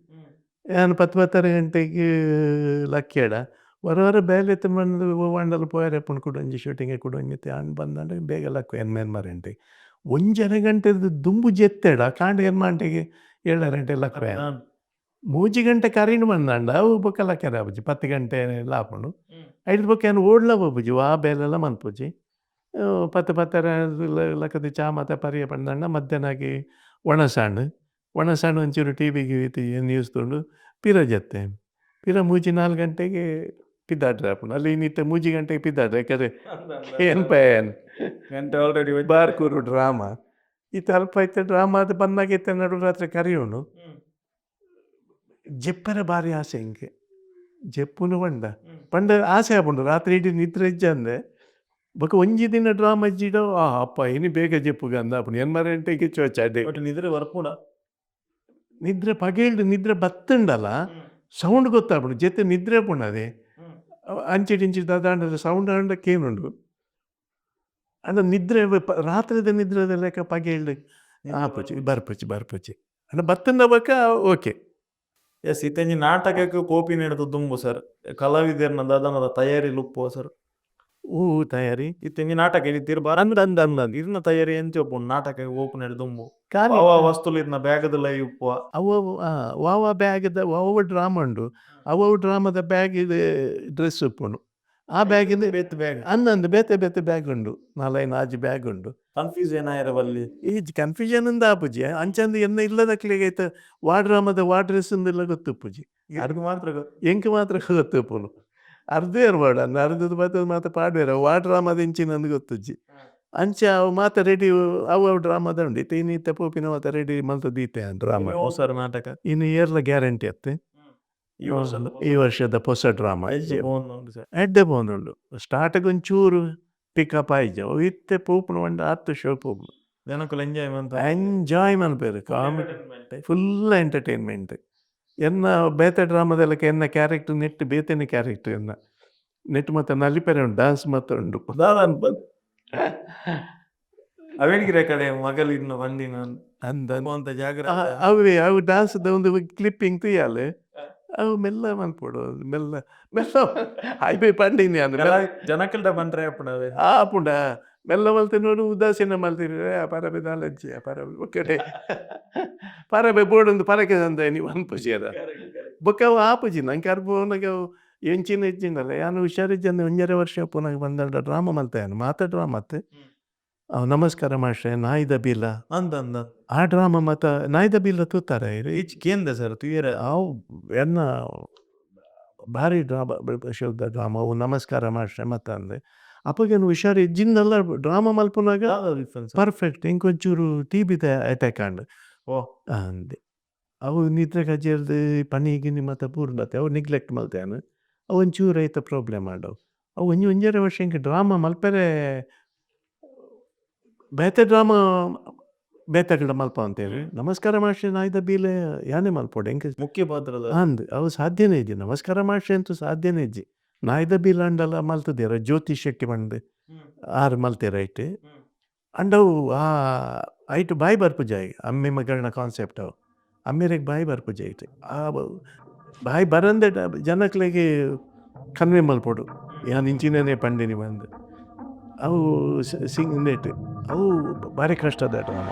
ಯಾನ್ 10 10:30 ಗಂಟೆಗ್ ಲಕ್ಕ್ಯೆಡ ವರ ವರ ಬೇಲೆ ಇತ್ತ್ಂಡ ಒವ್ವಾಂಡಲ ಪೋಯೆರೆ ಉಪ್ಪುಂಡು ಕುಡೊಂಜಿ ಶೂಟಿಂಗ್ ಕುಡೊಂಜಿ ಯಾನ್ ಬಂದಾಂಡ ಬೇಗ ಲಕ್ಕುವೆ ಎನ್ಮ ಎನ್ಮರೆ ಗಂಟೆಗ್. ಒಂಜರೆ ಗಂಟೆರ್ದ್ ದುಂಬು ಜೆತ್ತೆಡ ಕಾಂಡೆ ಎನ್ಮ ಗಂಟೆಗ್ 7 ಗಂಟೆಗ್ ಲಕ್ಕುವೆ. 3 ಗಂಟೆ ಕರೀಂಡ್ ಬಂದಾಂಡ ಅವು ಬೊಕ್ಕ ಲಕ್ಕೆರೆ ಆಪುಜಿ, 10 ಗಂಟೆ ಆಪುಂಡು. ಐಡ್ದ್ ಬೊಕ್ಕ ಯಾನ್ ಓಡ್ಲ ಪೋಪುಜಿ, ವಾ ಬೇಲೆಲ ಮನ್ಪುಜಿ. 10 10:30 ಲಕ್ಕದ್ ಚಾ ಮಾತ ಪರಿಯ ಪಂದಾಂಡ ಮಧ್ಯಾಹ್ನಗ್ ಒಣಸಾಂಡ್ ಒಣಸಾಂಡ್ ಒಂಚೂರು ಟಿ ವಿ ಗಿವಿ ನ್ಯೂಸ್ ತೂಂಡು ಪಿರ ಜೆತ್ತೆ. ಪಿರ 3 4 ಗಂಟೆಗ್ ಪಿದಾಡ್ರೆ ಆಪುಂಡು. ಅಲ್ಲಿ ಇನ್ನಿತ್ತೆ 3 ಗಂಟೆಗ್ ಪಿದಾಡ್ರೆ ಯಾಕಂದ್ರೆ ಏನ್ ಗಂಟೆ ಆಲ್ರೆಡಿ ಬಾರ್ಕೂರು ಡ್ರಾಮಾ ಇತ್ತೆ ಅಲ್ಪ ಇತ್ತೆ ಡ್ರಾಮಾ ಅದು ಬಂದಾಗ ಇತ್ತೆ ನಡು ರಾತ್ರಿ ಕರಿಯುಂಡು. ಜೆಪ್ಪರೆ ಬಾರಿ ಆಸೆ ಎಂಕ್. ಜೆಪ್ಪುನು ಪಂಡ ಪಂಡ ಆಸೆ ಆಪುಂಡು ರಾತ್ರಿ ಇಡೀ ನಿದ್ರೆ ಇಜ್ಜಂದೆ. ಬೊಕ ಒಂಜಿ ದಿನ ಡ್ರಾಮಾ ಇಜ್ಜಿಡ ಆ ಅಪ್ಪ ಇನಿ ಬೇಗ ಜೆಪ್ಪುಗ ಅಂದ್ ಆಪುಂಡು. ಎನ್ಮರೆ ಗಂಟೆಗೆ ಚೋಚಾಡೆ. ಬಟ್ ನಿದ್ರೆ ಬರ್ಪುಂಡ? ನಿದ್ರೆ ಪಗೆಲ್ಡ್ ನಿದ್ರೆ ಬತ್ತುಂಡಲ ಸೌಂಡ್ ಗೊತ್ತಾಪುಂಡು, ಜೆತ್ತೆ ನಿದ್ರೆ ಪುಂಡದೆ ಅಂಚಿಡ್ ಇಂಚಿಡ್ ದಾದಾಂಡಲ ಸೌಂಡ್ ಆಂಡ ಕೇನುಂಡು. ಆಂಡ ನಿದ್ರೆ ರಾತ್ರಿದ ನಿದ್ರೆದ ಲೆಕ್ಕ ಪಗೆಲ್ಡ್ ಆಪುಜಿ, ಬರ್ಪುಜಿ ಬರ್ಪುಜಿ. ಆಂಡ ಬತ್ತುಂಡ ಬೊಕ ಓಕೆ. ಎಸ್, ಇತ್ತೆಂಜಿ ನಾಟಕಕ್ಕೆ ಪೋಪಿನೆಡ್ದ್ ದುಂಬು ಸರ್ ಕಲಾವಿದೆರ್ನ ದಾದ ತಯಾರಿಲು ಉಪ್ಪುವ ಸರ್? ಓ ತಯಾರಿ ಇತ್ತೆಂಜಿ ನಾಟಕ ಇತ್ತೀರ್ ಬಾರ ಅಂದ್ ಅಂದ್ ಅಂದ್ ಅಂದ್ ಇರ್ನ ತಯಾರಿ ಎಂಚ ಉಪ್ಪುಂಡು ನಾಟಕ ಪೋಪಿನೆಡ್ದ್ ದುಂಬು? ಅವ ವಸ್ತುಲು ಇರ್ನ ಬ್ಯಾಗದಲ ಉಪ್ಪುವ. ಅವು ವಾವ ಬ್ಯಾಗ್ದ ವಾವ ಡ್ರಾಮ ಉಂಡು, ಅವು ಡ್ರಾಮದ ಬ್ಯಾಗ್ ಡ್ರೆಸ್ ಉಪ್ಪುಂಡು. ಆ ಬ್ಯಾಗಿಂದ ಬೇತೆ ಬ್ಯಾಗ್ ಅಂದ್ ಅಂದ್ ಬೇತೆ ಬೇತೆ ಬ್ಯಾಗ್ ಉಂಡು, 4 5 ಬ್ಯಾಗ್ ಉಂಡು. ಕನ್ಫ್ಯೂಷನ್ ಆಯೆರೆ ಬಲ್ಲಿ. ಈಜ್ ಕನ್ಫ್ಯೂಷನ್ ಇಂದ ಆಪುಜಿ. ಅಂಚಂದ್ ಎನ್ನ ಇಲ್ಲದಕ್ಲೆಗ್ ಐತ ವಾ ಡ್ರಾಮದ ವಾ ಡ್ರೆಸ್ ಇಂದೆಲ್ಲ ಗೊತ್ತುಪ್ಪುಜಿ. ಅರ್ಗ್ ಮಾತ್ರ ಗೊತ್ತು. ಎಂಕ್ ಮಾತ್ರ ಗೊತ್ತುಪ್ಪುಂಡು. ಅರ್ಧೇರ್ ಬೋಡ ಅರ್ಧದ ಬತ್ತದ ಮಾತ ಪಾಡ್ವೆರ್ ವಾ ಡ್ರಾಮದ ಇಂಚಿನಂದ್ ಗೊತ್ತುಜ್ಜಿ. ಅಂಚ ಅವು ಮಾತ ರೆಡಿ ಅವು ಅವು ಡ್ರಾಮದ ಉಂಡು. ಇತ್ತೆ ಇನಿ ಇತ್ತೆ ಪೋಪಿನ ಮಾತ ರೆಡಿ ಮಲ್ತ್ ದೀತೆ ಡ್ರಾಮ. ಸರ್ ನಾಟಕ ಇನ್ನು ಏರ್ಲ ಗ್ಯಾರಂಟಿ ಅತ್ತೆ ಈ ವರ್ಷದ ಹೊಸ ಡ್ರಾಮಾ ಎಡ್ಡೆ ಪೋಂದುಂಡು. ಸ್ಟಾರ್ಟ್ ಒಂಚೂರು ಪಿಕಪ್ ಆಯ್ಜ ಇತ್ತೆ ಪೋಪುನು ಪಂಡ ಆತ್ ಶೋ ಪೋಪುನು. ಜನಕುಲು ಎಂಜಾಯ್ ಮಂತ ಎಂಜಾಯ್ ಮನ್ಪೆರ್, comedy full entertainment. ಎನ್ನ ಬೇತೆ ಡ್ರಾಮದೆಲ್ಲಕ್ಕೆ ಎನ್ನ ಕ್ಯಾರೆಕ್ಟರ್ ನೆಟ್ ಬೇತೆನೆ ಕ್ಯಾರೆಕ್ಟರ್ ಎನ್ನ ನೆಟ್ ಮಾತ ನಲಿಪೆರೆ ಉಂಡು, ಡಾನ್ಸ್ ಮಾತ ಉಂಡು. ದಾದ ಅನ್ಪದ್ ಅವೇಳಿಗಿರ ಕಡೆ ಮಗಲ್ ಇನ್ನ ಬಂದಿನ ಅಂದ ಅಂತ ಜಾಗ್ರತೆ. ಅವೇ ಅವು ಡಾನ್ಸ್ ಒಂದು ಕ್ಲಿಪ್ಪಿಂಗ್ ತುಯಾಲೆ ಅವು ಮೆಲ್ಲ ಮನ್ಪೊಡು, ಮೆಲ್ಲ ಮೆಲ್ಲ ಹೈಬೆ ಪಂಡಿನಿ ಅಂದ್ ಜನಕಲ್ಡ ಬಂದ್ರೆ ಅಪ್ಪಣವೆ ಆಪುಂಡ ಮೆಲ್ಲ ಮಲ್ತೆ ನೋಡು ಉದಾಸೀನ ಮಲ್ತಿರಿ ಪರಬೆ ದಾಲಜ್ಜಿ ಪರಬೆ ಒಕ್ಕಡೆ ಪರಬೆ ಬೋಡೊಂದು ಪರಕೆ ಸಂದ ನೀವು ಅನ್ಪುಜಿಯರ ಬೊಕ್ಕ ಅವು ಆಪುಜಿ. ನಂಗೆ ಅರ್ಪುನಗ ಎಂಚಿನ ಇಜ್ಜಿಂಡಲ್ಲ ಯಾನ್ ಹುಷಾರಿಜ್ಜಂದೆ 1.5 ವರ್ಷ ಪುನಗ ಬಂದಂಡ ಡ್ರಾಮಾ ಮಲ್ತೆ ಯಾನ್ ಮಾತ ಡ್ರಾಮಾ ಅತ್ತೆ. ಅವು ನಮಸ್ಕಾರ ಮಾಸ್ಟ್ರೆ ನಾಯಿದ ಬೀಲ ಅಂದ ಅಂದ ಆ ಡ್ರಾಮಾ ಮಾತ ನಾಯಿದ ಬೀಲ ತೂತಾರೆ. ಈಚ್ ಕೇಂದ ಸರ್ ತುಯೆರೆ. ಅವು ಎನ್ನ ಭಾರಿ ಡ್ರಾಮಾ ಶೋದ ಡ್ರಾಮಾ ಅವು ನಮಸ್ಕಾರ ಮಾಸ್ಟ್ರೆ ಮತ್ತ ಅಂದೆ. ಅಪಗ ಹುಷಾರ್ ಇಜ್ಜಿಂದಲ್ಲ ಡ್ರಾಮ ಮಲ್ಪುನಗ ಡಿಫರೆನ್ಸ್. ಪರ್ಫೆಕ್ಟ್. ಎಂಕ್ ಒಂಚೂರು ಟಿಬಿದ ಅಟ್ಯಾಕ್ ಆಂಡ್. ಓ. ಅಂದ್ ಅವು ನಿದ್ರೆ ಕಜ್ಜೇರ್ದ್ ಪನಿ ಗಿನಿ ಮಾತ ಪೂರ್ಂಡತೆ ಅವು ನೆಗ್ಲೆಕ್ಟ್ ಮಲ್ತೆ ಯಾನ್. ಅವು ಒಂಚೂರು ಐತ ಪ್ರಾಬ್ಲಮ್ ಆಂಡ್ ಅವು. ಅವು ಒಂಜಿ ಒಂಜರೆ ವರ್ಷ ಎಂಕ್ ಡ್ರಾಮ ಮಲ್ಪೆರೆ ಬೇತೆ ಡ್ರಾಮ ಬೇತೆಕಲ್ಡ ಮಲ್ಪವಂತೇರ್. ನಮಸ್ಕಾರ ಮಾಷ್ಟ್ರೇ ನಾಯಿದ ಬೀಲೆ ಯಾನೆ ಮಲ್ಪೊಡು ಎಂಕ್. ಮುಖ್ಯ ಪಾತ್ರದ. ಅಂದ್ ಅವು ಸಾಧ್ಯನೇ ಇಜ್ಜಿ. ನಮಸ್ಕಾರ ಮಾಷ್ಟ್ರೇ ಅಂತೂ ಸಾಧ್ಯನೇ ಇಜ್ಜಿ. ನಾಯಿದ ಬೀಲಾಂಡಲ ಮಲ್ತುದೆರ್ ಜ್ಯೋತಿ ಶೆಟ್ಟಿ ಪಂದ್ ಆರ್ ಮಲ್ತೆರ್ ಐಟ್. ಅಂಡ ಅವು ಆ ಐಟ್ ಬಾಯಿ ಬರ್ಪುಜಿ ಅಮ್ಮೆ ಮಗಳನ ಕಾನ್ಸೆಪ್ಟ್ ಅವು. ಅಮ್ಮೆರೆಗ್ ಬಾಯಿ ಬರ್ಪುಜಿ ಐಟ್. ಆ ಬಾಯಿ ಬರಂದೆ ಜನಕ್ಲೆಗ್ ಕನ್ವೆ ಮಲ್ಪೊಡು ಯಾನ್ ಇಂಚಿನನೆ ಪಂಡಿನಿ ಪಂದ್. ಅವು ಸಿಂಗ್ ಉಂದೆಟ್ ಅವು ಬಾರಿ ಕಷ್ಟದ ಡ್ರಾಮ.